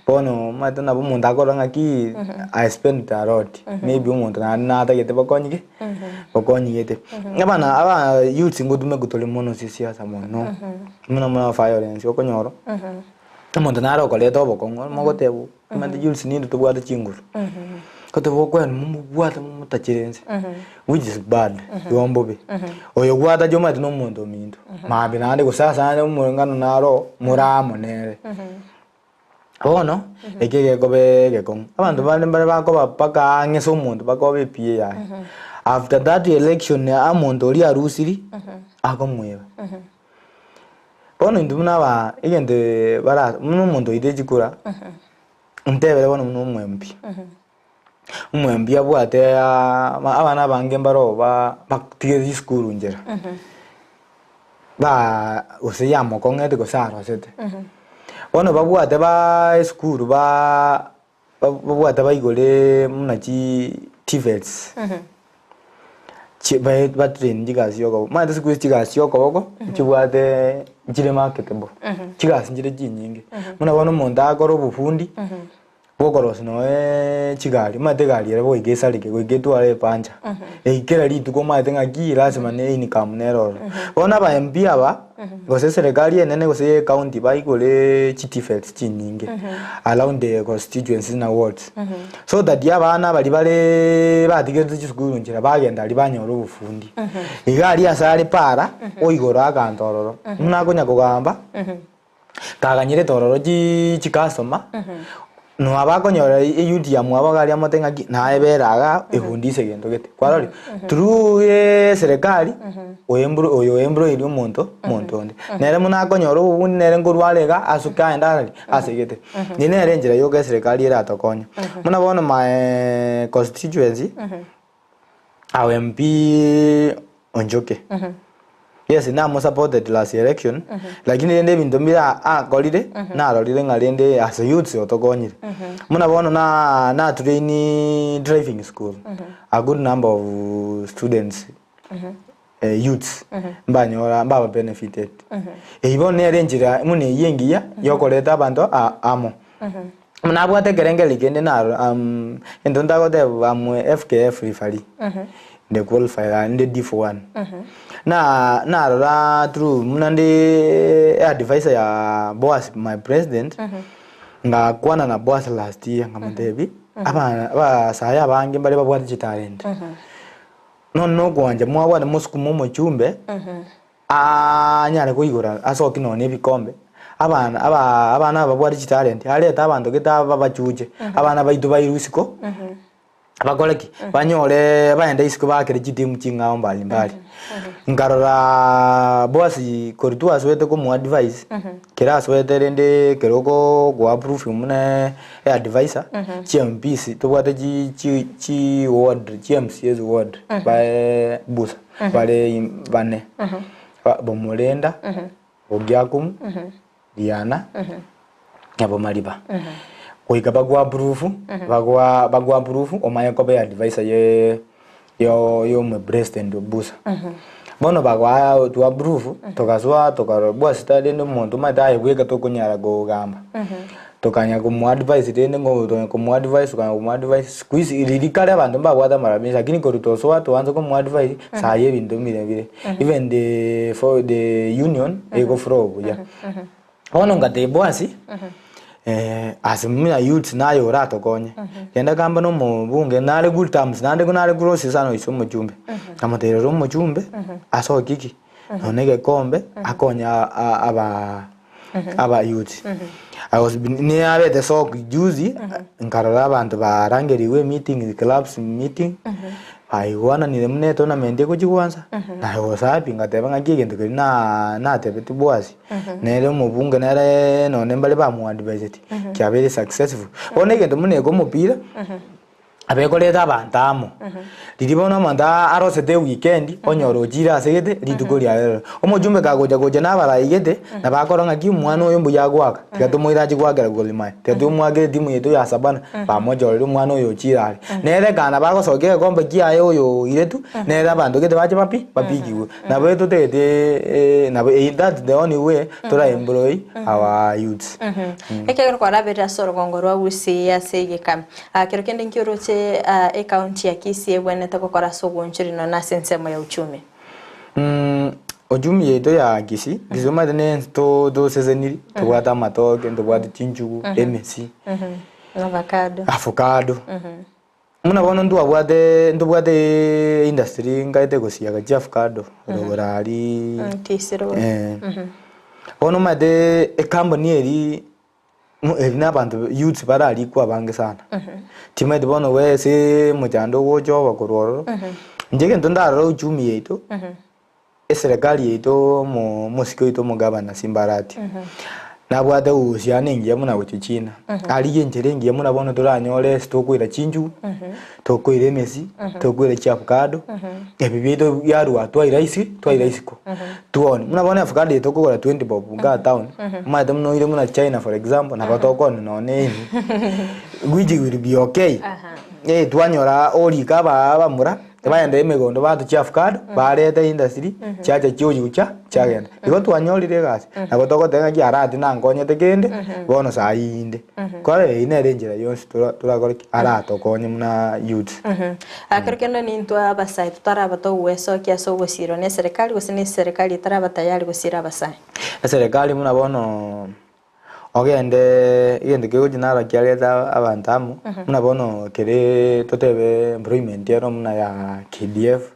bono omanyete nabo omonto akorora ng'aki I spent a lot maybe omonto naende natagete bokonyi ki bokonyi gete. Abana aba youths ngotumeka tore mono ase esiasa mono, mono mono violence okonyora omonto nare okoreta obokong'u mogoteba omanyete youths ninde tobwate chinguru, goteba okoenda momobwate momotachere inse which is bad igo mbobe. Oyo gwatacha omanyete na omonto ominto, mambia naende gose ase ande omorengano naro more amo nere. Bono, eki egekoba egekong'u, abanto bande mbare bakoba mpaka ang'e ase omonto mpaka obe ePA yaye. After that election omonto oria arusiri, akomoeba. Bono intwe buna aba egento bara buna omonto oite chikura, ntebere bono buna omo MP. Omwembi abwate abana abange mbaro batigete chisukuru nchera, ba gose yamokong'ete gose arosete. Bono babwate ba esukuru ba babwate baigore buna chi TVETs, chi ba train chigasi chia okoboko. Omanyete siku hizi chigasi chia okoboko nchibwate nchire marketable, chigasi nchire chinyinge. Buna bono omonto akore obofundi. Bokorosia noe chigari, omanyete egari ere goika esareke, goika etware epancha. Eyio kera rituko omanyete ng'aki lasima ne income nere ororo. Bono aba MP aba, gose eserekari enene gose eye ecounty baigore chi TVETs chinyinge around the constituencies na wards. So that abana baria bareee batigerete chisukuru nchera bagenda aria banyora obofundi. Iga aria ase are para, oigora aganto ororo, buna akonya kogamba. Kaganyerete ororo chi chikasoma, noa bakonyora eyouth ya mwabo iga aria amote ng'aki naye bera igaa efundise egento gete. Kwarorire? Through eserekari, oembro oyo oembroirie omonto omonto onde. Nere buna akonyora obobundi nere nkorwa are iga asuke aende arari ase gete. Eye nere enchera yoka eserekari eratokonye. Buna bono my constituency, Our MP Onchoke. Yes, namo supported last election, lakini rende ebinto mbire akorire, narorire ng'a rende as a youths otokonyire. Buna bono na na train driving school, a good number of students, youths, mbanyora mbaba benefited. Eyio bono nere enchera buna eyio engiya yokoreta abanto amo. Nabwate ekerengererio kende naro egento ntagoteba am FKF referee, nde qualified nde div one. Na narora through buna nde advisor ya Boaz my president, ngakwana na Boaz last year nkamotebia, aba abasae abange mbare babwate chitalent, nonye nokwancha mwabwate mosukume omochumbe. Anyare koigora asokie nonya ebikombe, abana aba abana aba babwate chitalent, arete abanto gete ababachuche, abana baito bairwe isiko, bakore ki? Banyore baende isiko baakere chitimu ching'ao mbali mbali. Nkaroraa Boaz korwa twasoete komoa advice, kera asoete rende ekero oko go approve buna eadvisor, chi MPs tobwate chi chi chi ward chi MCAs ward bae busa. Bare bane, Bomorenda, Bogiakumu, Diana, na Bomariba. Goika bagwa approve, bagwa bagwa approve omanye koba advisor ye yo yo president o Busa. Bono bagwa to approve togasoa tokarora bwasita rende omonto omanyete aye bweka tokonyara kogamba. Tokanya komo advise rende ngo komo advise tokanya komo advise siku hizi riria kare abanto mbabwate amaramisi lakini korwa tosoa twansa komo advise sayi ebinto mbire bire even the for the union ego flow buya. Bono ngatebia Boaz. Ase muna youths naye oratokonye. Genda gamba na omobunge nare good terms naende nare close sana ase omochumbe. Nkamotebia rora omochumbe asokie ki? Nonya egekombe akonye aba aba youths. I was niabete shock juzi nkarora abanto barangerigwe emeeting clubs meeting baigwananire buna etournament egochi goansa na I was happy ngateba ng'aki egento keria na natebeti boasi. Nere omobunge nere nonye mbare bamoadviseti kiabeire successful. Bono egento buna eke omopira, abekoreta abanto amo, riria bono omonto arosete eweekend, onyora ochire ase gete rituko riaye rero. Omochumbe kagocha gocha na abarai gete, nabo akora ng'aki omwana oyo mbuya agoaka, tiga tomoire achie goakera Gor Mahia, tiga tomoakere etimu yaito ya Savannah, bamochorire omwana oyo ochire are. Nere ekana nabo agosokia egekombe kiaye oyo oiretwe, nere abanto gete bache bapi bapigigwe. Nabo totagete nabo that's the only way tora employ our youths. Ekero kwaraberire ase orogongo rwa Gusii ase egeka kero kende nki oroche ecounty ya Kisii ebwenerete gokora ase ogoonchoria nonya ase ensemo ya uchumi? Uchumi yaito ya Kisii, Kisii omanyete ne ense toseseniri, tobwate amatoke, ntobwate chinchugu, emesi, Avocado. avocado. Buna bono ntwabwate ntobwate industry nkaete gosiaga chiavocado rogoro aria eh. Bono omanyete ecompany eria eri na abanto youths bararikwe abange sana. Timanyeti bono we ase omochando ogocha oba korwa ororo, inche egento ndarore uchumi yaito, eserekari yaito omo omosike oito omogavana Simba Arati, nabwate uhusiano engiya buna gochia China, arigie enchera engiya buna bono toranyore ase tokoira chinchugu, tokoira emesi, tokoira chiavocado, ebi biaito biarwa twaira isi twaira isiko, tuone. Buna bono avocado eye tokogora 20 bob igaa town, omanyete buna oire buna China for example, nabo tokoonia nonye ime, which will be okay, twanyora orika aba abamura. Tibaenda emegondo bato chi'avocado, bareta industry, chiacha chioyucha, chiagenda. Igo twanyorire egasi, nabo togoteba ng'aki Arati nankonyete kende, bono saa inde. Kore eyio nere enchera yonsi tora torakore ki? Aratokonye buna youths. Ekero kende nintwe abasae totaraba togwesokia ase ogosirwa na eserekari gose na eserekari etaraba tayari gosira abasae. Eserekari buna bono Ogende egento kegochia naro kiareta abanto amo, buna bono kere totebe employment ero buna ya KDF,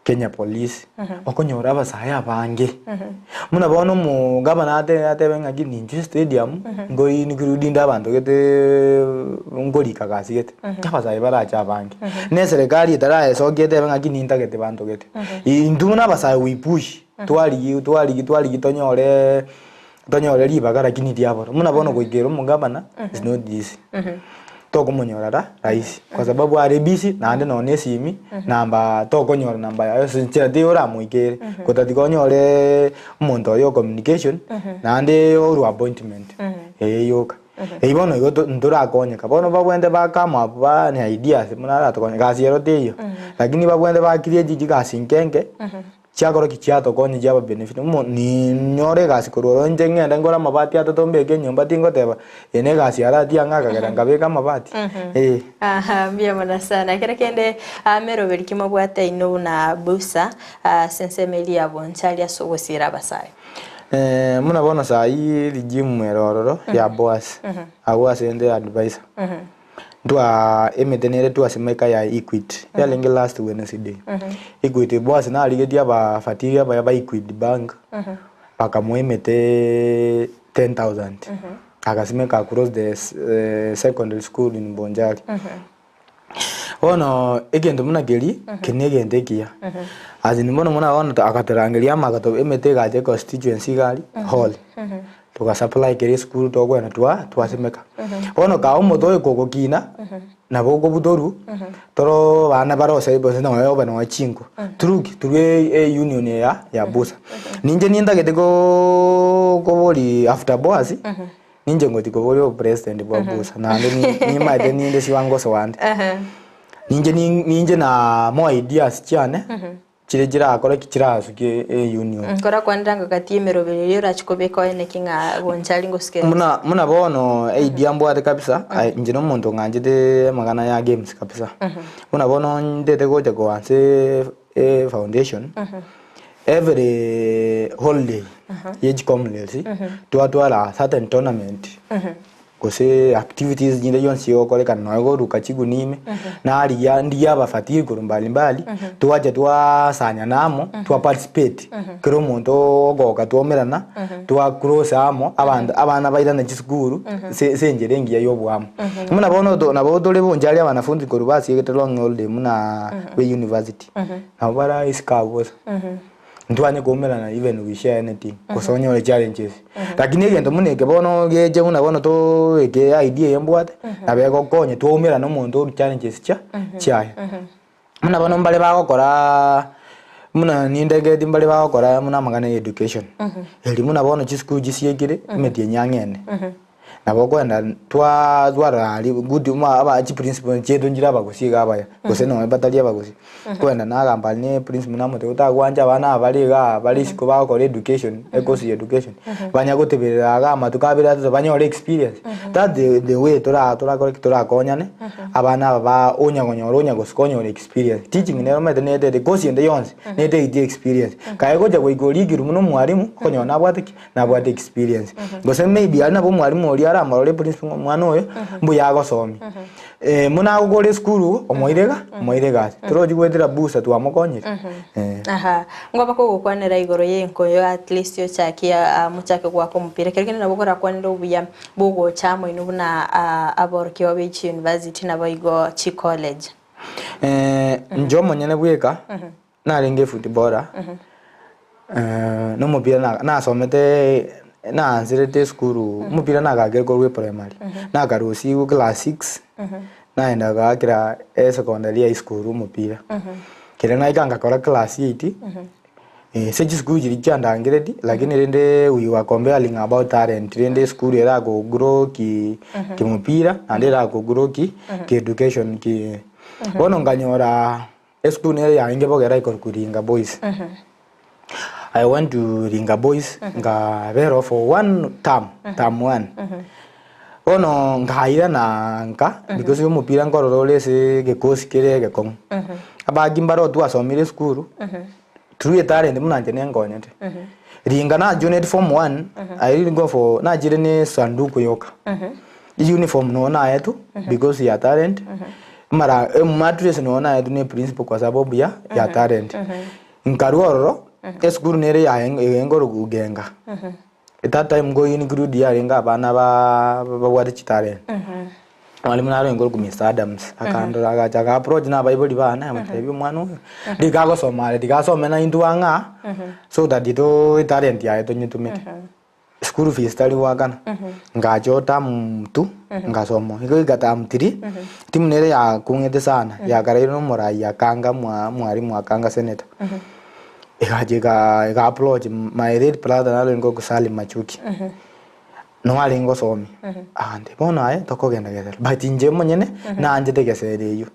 Kenya Police, okonyora abasae abange. Buna bono omogavana ate atebe ng'aki ninchwe stadium, nkoi include abanto gete nkorika gasi gete, abasae barache abange. Na eserekari etaraesokia etebe ng'aki nintagete banto gete. Intwe buna abasae we push, twarigia twarigia twarigia tonyore. Tonyore ribaga lakini riaboro. Buna bono goikera omogavana is not easy. Tokomonyora ra rahisi kwa sababu are busy naende nonye na esimi namba tokonyora namba yaye ase enchera teiyo oramoikere gotatiga onyore omonto oye o communication naende orwe appointment eye yoka. Eywo bono igo to ntorakonyeka. Bono babwenerete ba come up ba ne ideas buna aratokonye gasi ero teiyo lakini babwenerete ba create chigasi nke nke. Chiakora ki chiatokonya chiaba benefit omo ninyore egasi korwa ororo inche ng'ende ngore amabati atato mbeke enyomba tingoteba eye ne egasi arati ang'e akagera nkabeka amabati eh. Aha, mbuya mono sana. Ekero kende ameroberi ki mobwate inwe buna busa ase ensemo eria ya Bonchari ase ogosiira abasae? Buna bono saii regime ere ororo ya Boaz, agwo ase inde advisor. Ntwa emete nere twasimeka ya Equity, yarenge last Wednesday. Equity Boaz narigetie abafatiri abaya ba Equity Bank, bakamoa emete 10,000. Agasimeka across the secondary school in Bonchari. Bono egento buna keria, keria na egento ekiya. As in bono buna bono agatorangeria amo agatoba emete egacha econstituency iga aria hall. Toga supply kera esukuru tokoenda twa twasimeka. Bono kaa omote oyo kogokina, nabo okobutorwa, toro abana barose gose nonya obe nonya chinko, through ki? Through e union eye ya ya busa. Ninche nintagete koo kobori after Boaz, ninche ngochi koboria obopresident bwa busa naende ni nimaete ninde siwangosoa ande. Ninche ni ninche na more ideas chiane. Chiria chirakore ki chirasukie eunion. Nkorakwanera ng'a gati y'emeroberi eria orache kobeka oye naki ng'a bonchari ngosuke gose. Buna buna bono idea mbwate kabisa, aye inche na omonto ng'anchete amang'ana ya games kabisa. Buna bono ndete gocha koansa e foundation, Every holiday ye chicomrades twatwara certain tournament gose activities chinde chionsi chigokorekana nonya koruka chigunia ime, narigia ndigie abafatili korwa mbali mbali, twacha twasanyana amo, twa participate, kera omonto ogoka twaumerana, twa cross amo, abanto abana bairane chisukuru ase ase enchera engiya ya oboamo. Buna bono to nabo tore bonchari abanafunzi korwa basiegete long holiday buna be university, nabo bara isiko abwo bosa. Ntwanye koumerana even we share anything gose onyore challenges. Lakini egento buna eke bono geche buna bono tobeke idea eye mbwate, nabo egokonya twaumerana omonto orwa challenges chia chiaye. Buna bono mbare bagokoraa buna nindegeti mbare bagokora buna amang'ana ya education. Eri buna bono chisukuru chisiekire, emetienyi ang'e ene. Nabo okoenda twa twarora aria good ma aba chiprinciple chiaito nchire abagusii iga abaya, gose nonye batari abagusii. Nkoenda nagamba ne principal namotebia otagwancha abana aba bare igaa bare isiko bagokora education, ecourse ya education, banya goteberera iga amatuko abere atato banyore experience. That the the way tora torakore ki torakonyane, abana aba ba onya konyora onya gosika onyore experience. Teaching nero omanyete netete course ende yonsi, netagete experience. Kaye gocha goika orikirwe buna omwalimu, okonyora nabwate ki. nabwate experience gose maybe aria nabo omwalimu oria aramorore principal ng'a omwana oyo mbuya agosomia Eh, buna agokora esukuru omoire iga omoire egasi torochi goetera busa twamokonyire eh. Aha, ngoba kogokwanera igoro y'enkoyo at least ochakie ah, mochake goaka omopira ekero kende nabo okorakwanere obuya bogocha amo inwe buna ah, aborokigwa be chiuniversity naboigo chicollege. Eh, inche omonyene bweka Narenge efootballer, na omopira na- nasomete naanserete esukuru, omopira nagakire korwa eprimary, nakarusiwa class six, naenda gakera esecondary high school omopira. Ekero naika ngakora class eight, ase chisukuru chiria chiandangereti, lakini rende we were comparing about talent, rende esukuru erakogrow ki kimopira, naende erakogrow ki ki education ki. Bono nkanyora. Esukuru nere yarenge bogera ekorokwa Ringa Boys. I went to Ringa Boys nkabera oo for one term, term one. Bono nkairana nka because omopira nkorora ore ase egekosi kere egekong'u. Abaki mbare oo twasomire esukuru, through etalent buna inche nenkonyete. Ringa najoineti form one, I really go for nachire ne esanduku yoka. Uniform noo naetwe because ya talent mara emattress noo naetwe ne principal kwa sababu ya ya talent. Nkarwa ororo esukuru nere yaye engoroku Ugenga. That time go include yarenge abana ba babwate chitalent. Mwalimu naro engoroku Mr Adams akandora agacha aga approach na abaibori bane agatebia omwana oyo riika agosoma are tiga asome naintwe ang'a so that to etalent yaye tonyetumeke. School fees tari goakana, ngacha o term two ngasoma, igo goika term three, timu nere yakong'ete sana yakarairwe na omorai akanga mwa mwalimu akanga senator. Egacha ega ega approach my late brother narenge korokwa Salim Machuki, noo arenge gosomia, agantebia bono aye tokogenda gesere but inche monyene naanchete gesere eywo,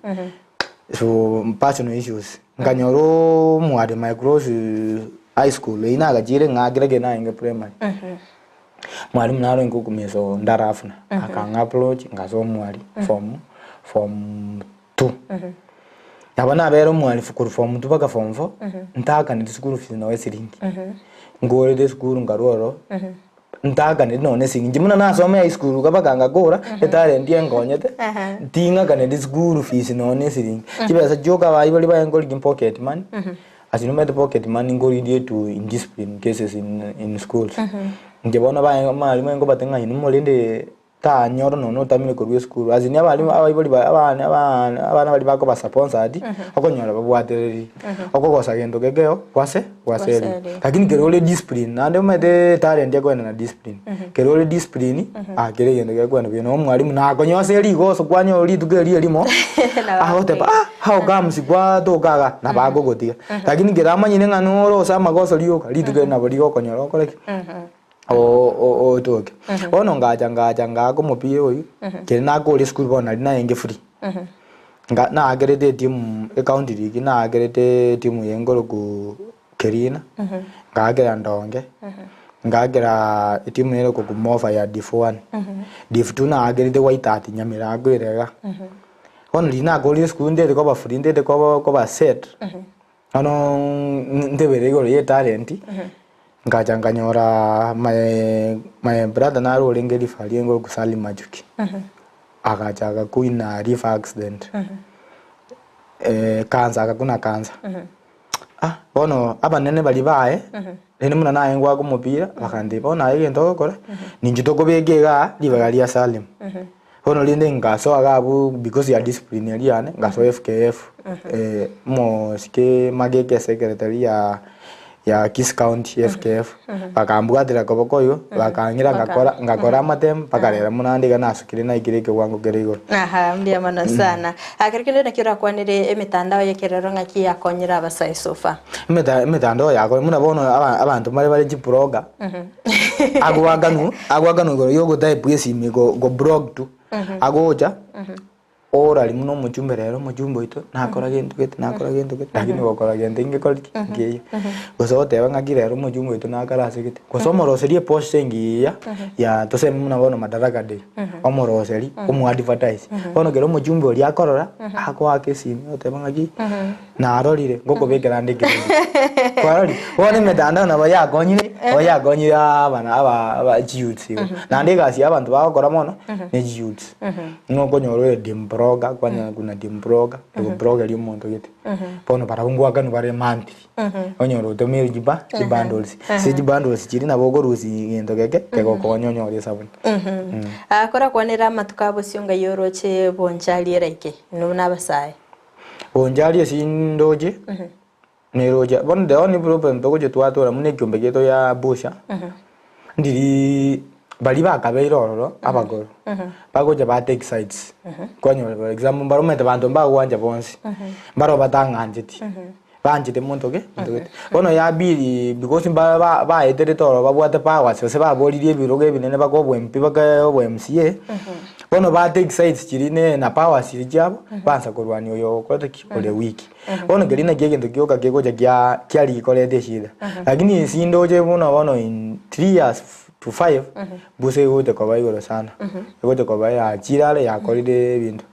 so personal issues, nkanyora omware my close high school eywo nagachire ng'akera ekero narenge primary, mwalimu naro nkokumia so ndarafuna, akang'a approach ngasoa omwari form form two. Nabo nabere omwalifu korwa form two mpaka form four, ntakaneti school fees nonya esiringi, nkorete esukuru nkarwa ororo. Ntakaneti nonya esiringi, inche buna nasoma high school iga mpaka ngakora, etalent enkonyete, ting'akaneti school fees nonya na esiringi. Chibesa chioka abaibori baye nkorigia pocket money, as you know omanyete pocket money nkoridie to indiscipline cases in in schools. Inche bono baye omwalimu nkobatebi ng'a inwe morende tanyora nonya otamire korwa esukuru as in abalimu abaibori ba abana abana abana baria bakoba sponsored, okonyora babwatereri, okogosa gento gekeo gwase gwaseriwa. Gwaseriwa. Lakini kero ore discipline naende omanyete etalent ekoenda na discipline, kero ore discipline ah kera egento gekoenda buya na omwalimu nakonyoseria rigoso kwanyora rituko erio erimo, agoteba ah how comes kwatoka igaa, nabo akogotiga. Lakini kero amanyire ng'a nore ase amagoso rioka, rituko erio nabo rigokonyora okore ki? Otoke. Bono ngacha ngacha ngaaka omopira oywo, kere nakore esukuru bono nari narenge free. Nga naakerete etimu ecounty league naakerete etimu eye nkoroku Kerina, ngaakera Ndonge, ngaakera etimu ere korokwa Mofa ya div one. Div two naakerete Waitati Nyamira ere igaa. Bono riria nakorire esukuru ndete koba free ndete koba koba set. Bono ntebere igoro ya etalent, ngacha nkanyora my my brother naro orenge referee orenge Sally Machuki, agacha agakuina river accident, cancer agakuna cancer. Ah bono abanene baria baye, rende buna naye ngoaka omopira, bakantebia bono aye egento ogokora, ninche tokobeka igaa ribaga ria Salim. Bono rende ngasoa iga abwo because ya discipline eria yane, ngasoa FKF, omosike mageke secretary ya ya Kisii county FKF, bakambwatera koboko igo, bakang'ira ngakora ngakora amatemu mpaka rero buna naende iga nasukire naikire ekewango kere igoro. Aha, mbuya mono sana. Ah, kero kende naki orakwanere emetandao y'ekerero ng'aki yakonyire abasae so far? Emeta emetandao yakonyire buna bono aba abanto mbare bare chiblogger, agoakanwa agoakanwa igoro ya ogotype esimi go go blog tu, agocha orari buna omochumbe rero omochumbe oito nakora gento gete nakora gento gete lakini gokora gento ingekore ki? Nkeiyo. Gose goteba ng'aki rero omochumbe oito nakare ase gete, gose omoroserie epost engiya ya toseme buna bono madaraka day, omoroseri omoadvertise. Bono ekero omochumbe oria akorora, agoaka esimi oteba ng'aki. Narorire, ngokobekera ande ekerogo. Kwarorire? Bono emetandao nabo yakonyire, nabo yakonyire abana aba aba chiyouths igo. Naende egasi ya abanto bagokora mono, ne chiyouths. Ng'a okonyora oyo dim blogger, kwanyora kuna dim blogger, egoblogeria omonto gete. Bono barabwo ngoakanwa bare monthly. Onyore otomeire chiba chibundles. Ase chibundles chiria nabo okorusia egento geke, kegokonya onyore esabuni. Ah, korakwanere amatuko a bosio ngai oroche bonchari eraike, inwe buna abasae. Bonchari ase ndoche, neroche bono the only problem togochia twatora buna ekiombe giaito gia busha, ndiri baria bakabeire ororo abakoro, bagocha ba take sides, kwanyora for example mbaro omanyete banto mbagwancha bonsi, mbaro batang'ancheti, banchete monto ki? Monto gete. Bono yabidi because mba ba baeterete ororo babwate powers gose baboririe ebirogo ebinene baka obo MP baka obo MCA, bono ba take sides chiria ne na powers chiria chiabo, baansa korwania oyo okorete ki? Ore weak. Bono keria nakio egento gioka kegocha kia kiarikoreta eshida. Lakini inse ndoche buna bono in 3 years to 5, busa egocha koba igoro sana. Egocha koba yachire are yakorire ebinto.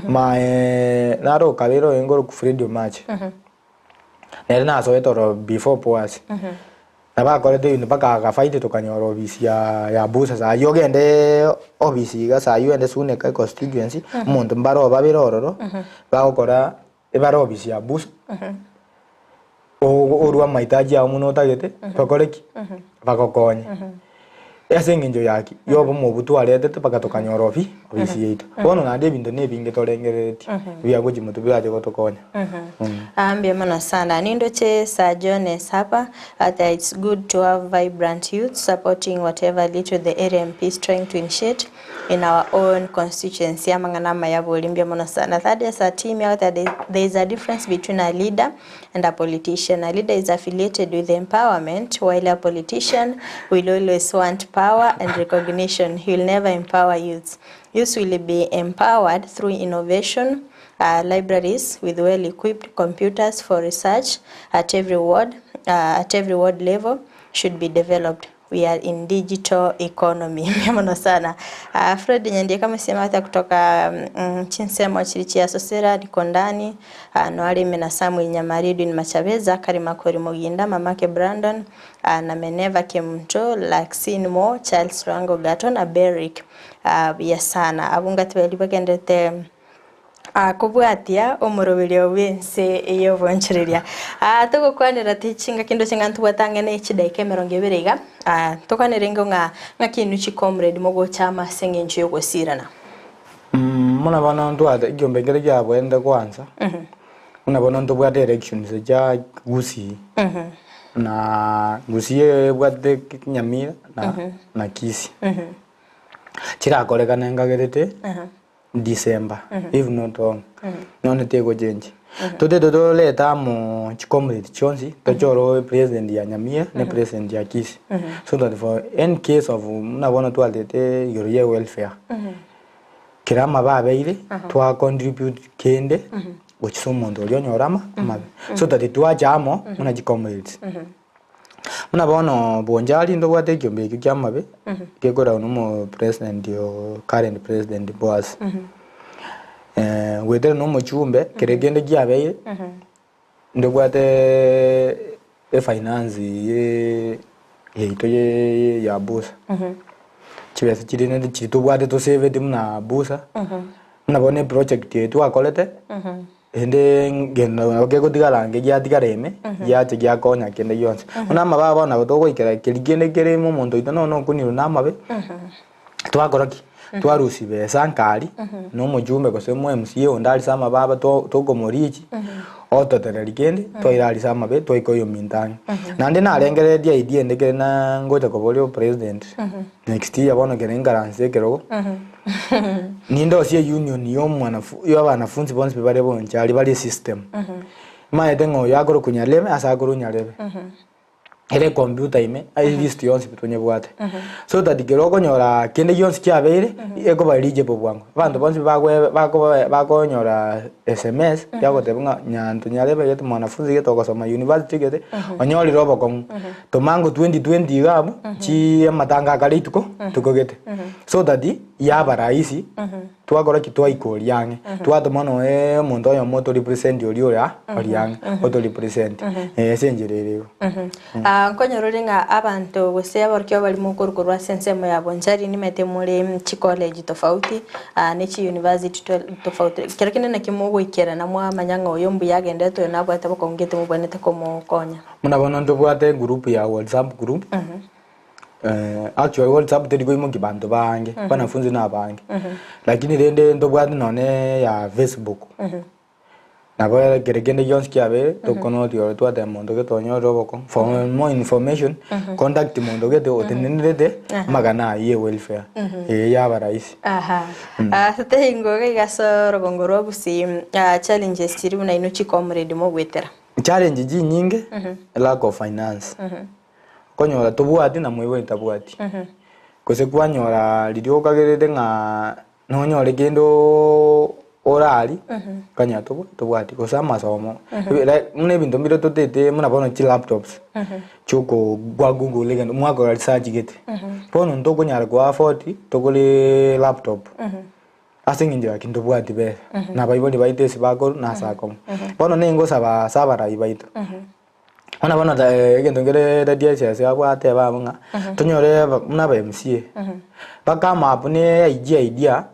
Maye naro okabere oyo ngoroku Fred Omache. Nere nasoete ororo before Boaz. Nabo akorete ebinto mpaka agafight tokanyora ofisi ya ya Busa saa aywo ogende ofisi iga saa aywo ogende Suneka econstituency, omonto mbare obabere ororo, bagokora ebare ofisi ya Busa, orwe amahitaji ao buna otagete, bakore ki? Bagokonye. Ase eng'encho ya ki? Ya obomo obwo twaretete mpaka tokanyora ofi ofisi yaito. Bono naende ebinto na ebinge torengereretie, ebiagochia motwe birache gotokonya. Ah, mbuya mono sana. Nindoche Sir Jones hapa at it's good to have vibrant youth supporting whatever little the area MP is trying to initiate in our own constituency. Amang'ana amaya bori mbuya mono sana. Thaddeus Atimi agoteba there there is a difference between a leader and a politician. A leader is affiliated with empowerment while a politician will always want power and recognition. He will never empower youths. Youths will be empowered through innovation, libraries with well equipped computers for research at every ward, at every ward level should be developed. We are in digital economy. Mbuya mono sana. Fred Nyandieka amesema kutoka chinsemo chiri chia Sosera niko ndani Noarime na Samuel Nyamari Edwin Machabeza Karima Kori Muginda mamake Brandon na Meneva Kemunto Laxin Mo Charles Rwango Gato na Beric buya sana abwo ngati baria bagenderete Kobwatia omoroberio bw'ense y'obonchoreria. Togokwanera tichingaki ndoche ng'a ntobwate ang'e ne chidaika emerongo ebere iga, tokwanere ingo ng'a ng'aki inwe chicomrade mogocha amo ase eng'encho y'ogosirana. Buna bono ntwate ekiombe ekere kiabwenerete kwansa, buna bono ntobwate elections chia Gusii, na Gusii ebwate Nyamira na Kisii. Chirakorekane nkagerete. December if not wrong nonye tegochenji totete torete amo chicomrade chionsi tochore oyo president ya Nyamira ne president ya Kisii so that for any case of buna bono twarete igoro ye welfare kera amabe abeire twa contribute kende gochia ase omonto oria onyore ama amabe so that twacha amo buna chicomrades. Buna bono Bonchari ntobwate ekiombe ekio ki'amabe gekoragwa na omopresident o current president Boaz. Goetera na omochumbe kere kende kiabeire, Ndobwate efinance ye yaito ye ya busa. Chibesa chiria naende chiria tobwate tosaveti buna busa, buna bono eproject eye twakorete, ende ngento nabo kegotigara ange giatigara ime, giacha giakonya kende gionsi. Buna amabe aya bono nabo togoikera keria kende kere ime omonto oito nonya okunirwe na amabe, twakora ki? Twarusia besa nkari, na omochumbe gose omo MCA onde arise amabe aba to- tokomorichi, ototereria kende, twaira arise amabe twaika oyominto ang'e. Naende narengereretie idea ende ekere na ngocha koboria opresident, next year bono ekere nkaranse ekerogo, nindosie eunion ya omwanafu ya abanafunzi bonsi pi bare bonsi aria bare esystem. Maete ng'a oyo akorokwa Nyarebe ase akorwa Nyarebe. Ere ecomputer ime aye list yonsi pi tonyebwate. So that kero okonyora kende gionsi kiabeire, ekoba reachable bwango. Abanto bonsi bagwe bakoba bakonyora sms, yagoteba ng'a nyanto nyarebe gete mwanafunzi gete ogosoma university gete, onyorire obokong'u. Tomango 2020 iga abwo, chi amatanga akare rituko, rituko gete. So that yaba rahisi, twakora ki? Twaika oria ang'e, twatoma noe omonto oyomo oto represent oria ore aa oria ang'e, oto represent ase enchera ere igo. Ah, nkonyora ore ng'a abanto gose aborokigwa baria mokorwa korwa ase ensemo ya Bonchari nimanyete more chicollege tofauti ah, ne chiuniversity tofauti. Kero kende naki mogoikerana mwamanya ng'a oyo mbuya agenderete oyo nabwate bokong'u gete mobwenerete komokonya? Buna bono ntobwate egroup ya whatsapp group. Actually WhatsApp teri koimokia banto bange, wanafunzi na abange, lakini rende ntobwate nonye ya Facebook, nabo ere kere kende gionsi kiabeire, tokonoti oro twateba monto gete onyorire obokong'u, for more information, contact monto gete otenenerete amagana aywo ya welfare, eh yaba rahisi. Aha. Ah, teingo iga iga ase orogongo rwa Gusii, ah, challenges chiria buna inwe chicomrade mogwetera. Challenge chinyinge, lack of finance. Okonyora tobwati na moibori tabwati. Gose kwanyora riria okagerete ng'a nonyore kende orari, okanyora tobwati gose amasomo. Like buna ebinto mbire totete buna bono chilaptops, chioko gwa google egento mwakora research gete. Bono ntokonyara ko afford togore laptop, ase eng'encho gaki ntobwati besa, na abaibori baito ase bakorwa na ase akong'u. Bono ningosaba ase abarai baito. Bono bono egento nkere daddy esese abwate ebe abwo ng'a tonyore aba buna aba MCA, ba come up ne idea idea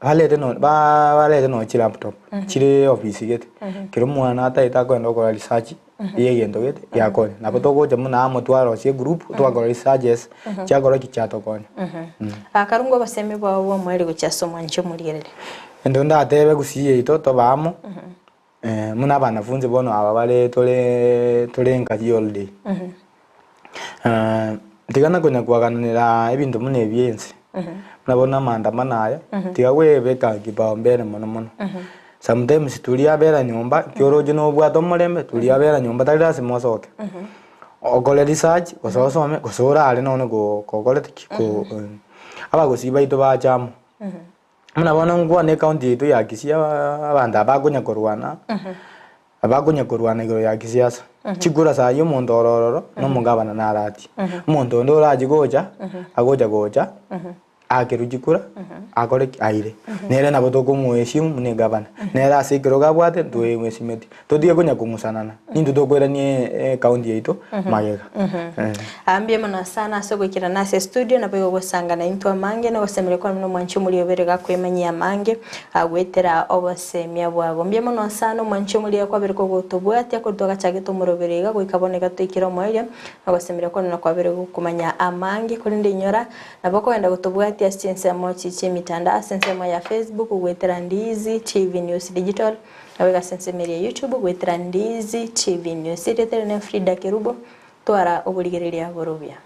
barete no ba barete no chilaptop chire ofisi gete, kero omwana atagete akogenda gokora research ya egento gete giakonya. Nabo togocha buna amo twarosia egroup twakora researches chiakora ki chiatokonya. Akarunga obosemi bwao bw'omoerio gochia ase omwanchi omorigereria. Egento ndatebe gusii yaito tobe amo. Buna abanafunzi bono aba bare tore tore nka holiday tiga na konya koagananera ebinto buna ebi ense, buna bono amaandamano aya, tiga kwebeka kipaumbele mono mono. Sometimes turia bera nyomba, ekio oroche nobwate omorembe, turia bera nyomba tari lasima osoke, okore research, gose osome, gose orare nonye ko kokorete ki ko abagusii baito bache amo. Buna bono nkwane ecounty yaito ya Kisii abanto aba bakonya korwana, abakonya korwana igoro ya kisiasa, chikura saa hii omonto ore ororo na omogavana naratie. Omonto onde orachie gocha, agocha gocha, akerwe chikura, akore ki? Aire. Nere nabo tokomoheshimu buna egavana. Nere ase ekerogo abwate, ntwemwesimeti. Totige konya kong'usanana, nintwe tokoirania ecounty yaito magega. Mbuya mono sana ase ogoikerana ase estudio naboigo gosangana intwe amange na ogosemeria kwane buna omwanchi omoria obere gakwemanyia amange goetera obosemia bwago. Mbuya mono sana omwanchi omoria kwabere kogotobwatia korwa twagachagete omoroberi iga goika bono iga toikire omoerio na ogosemeria kwane buna kwabere gokomanya amange korende inyora nabo okogenda gotobwatia ase chinsemo echi chi'emitandao ase ensemo ya Facebook goetera Ndizi TV News Digital. Naboigo ase ensemo eria ya YouTube goetera Ndizi TV News. Erieta eri ne Frida Kerubo, twara oborigereria bore obuya.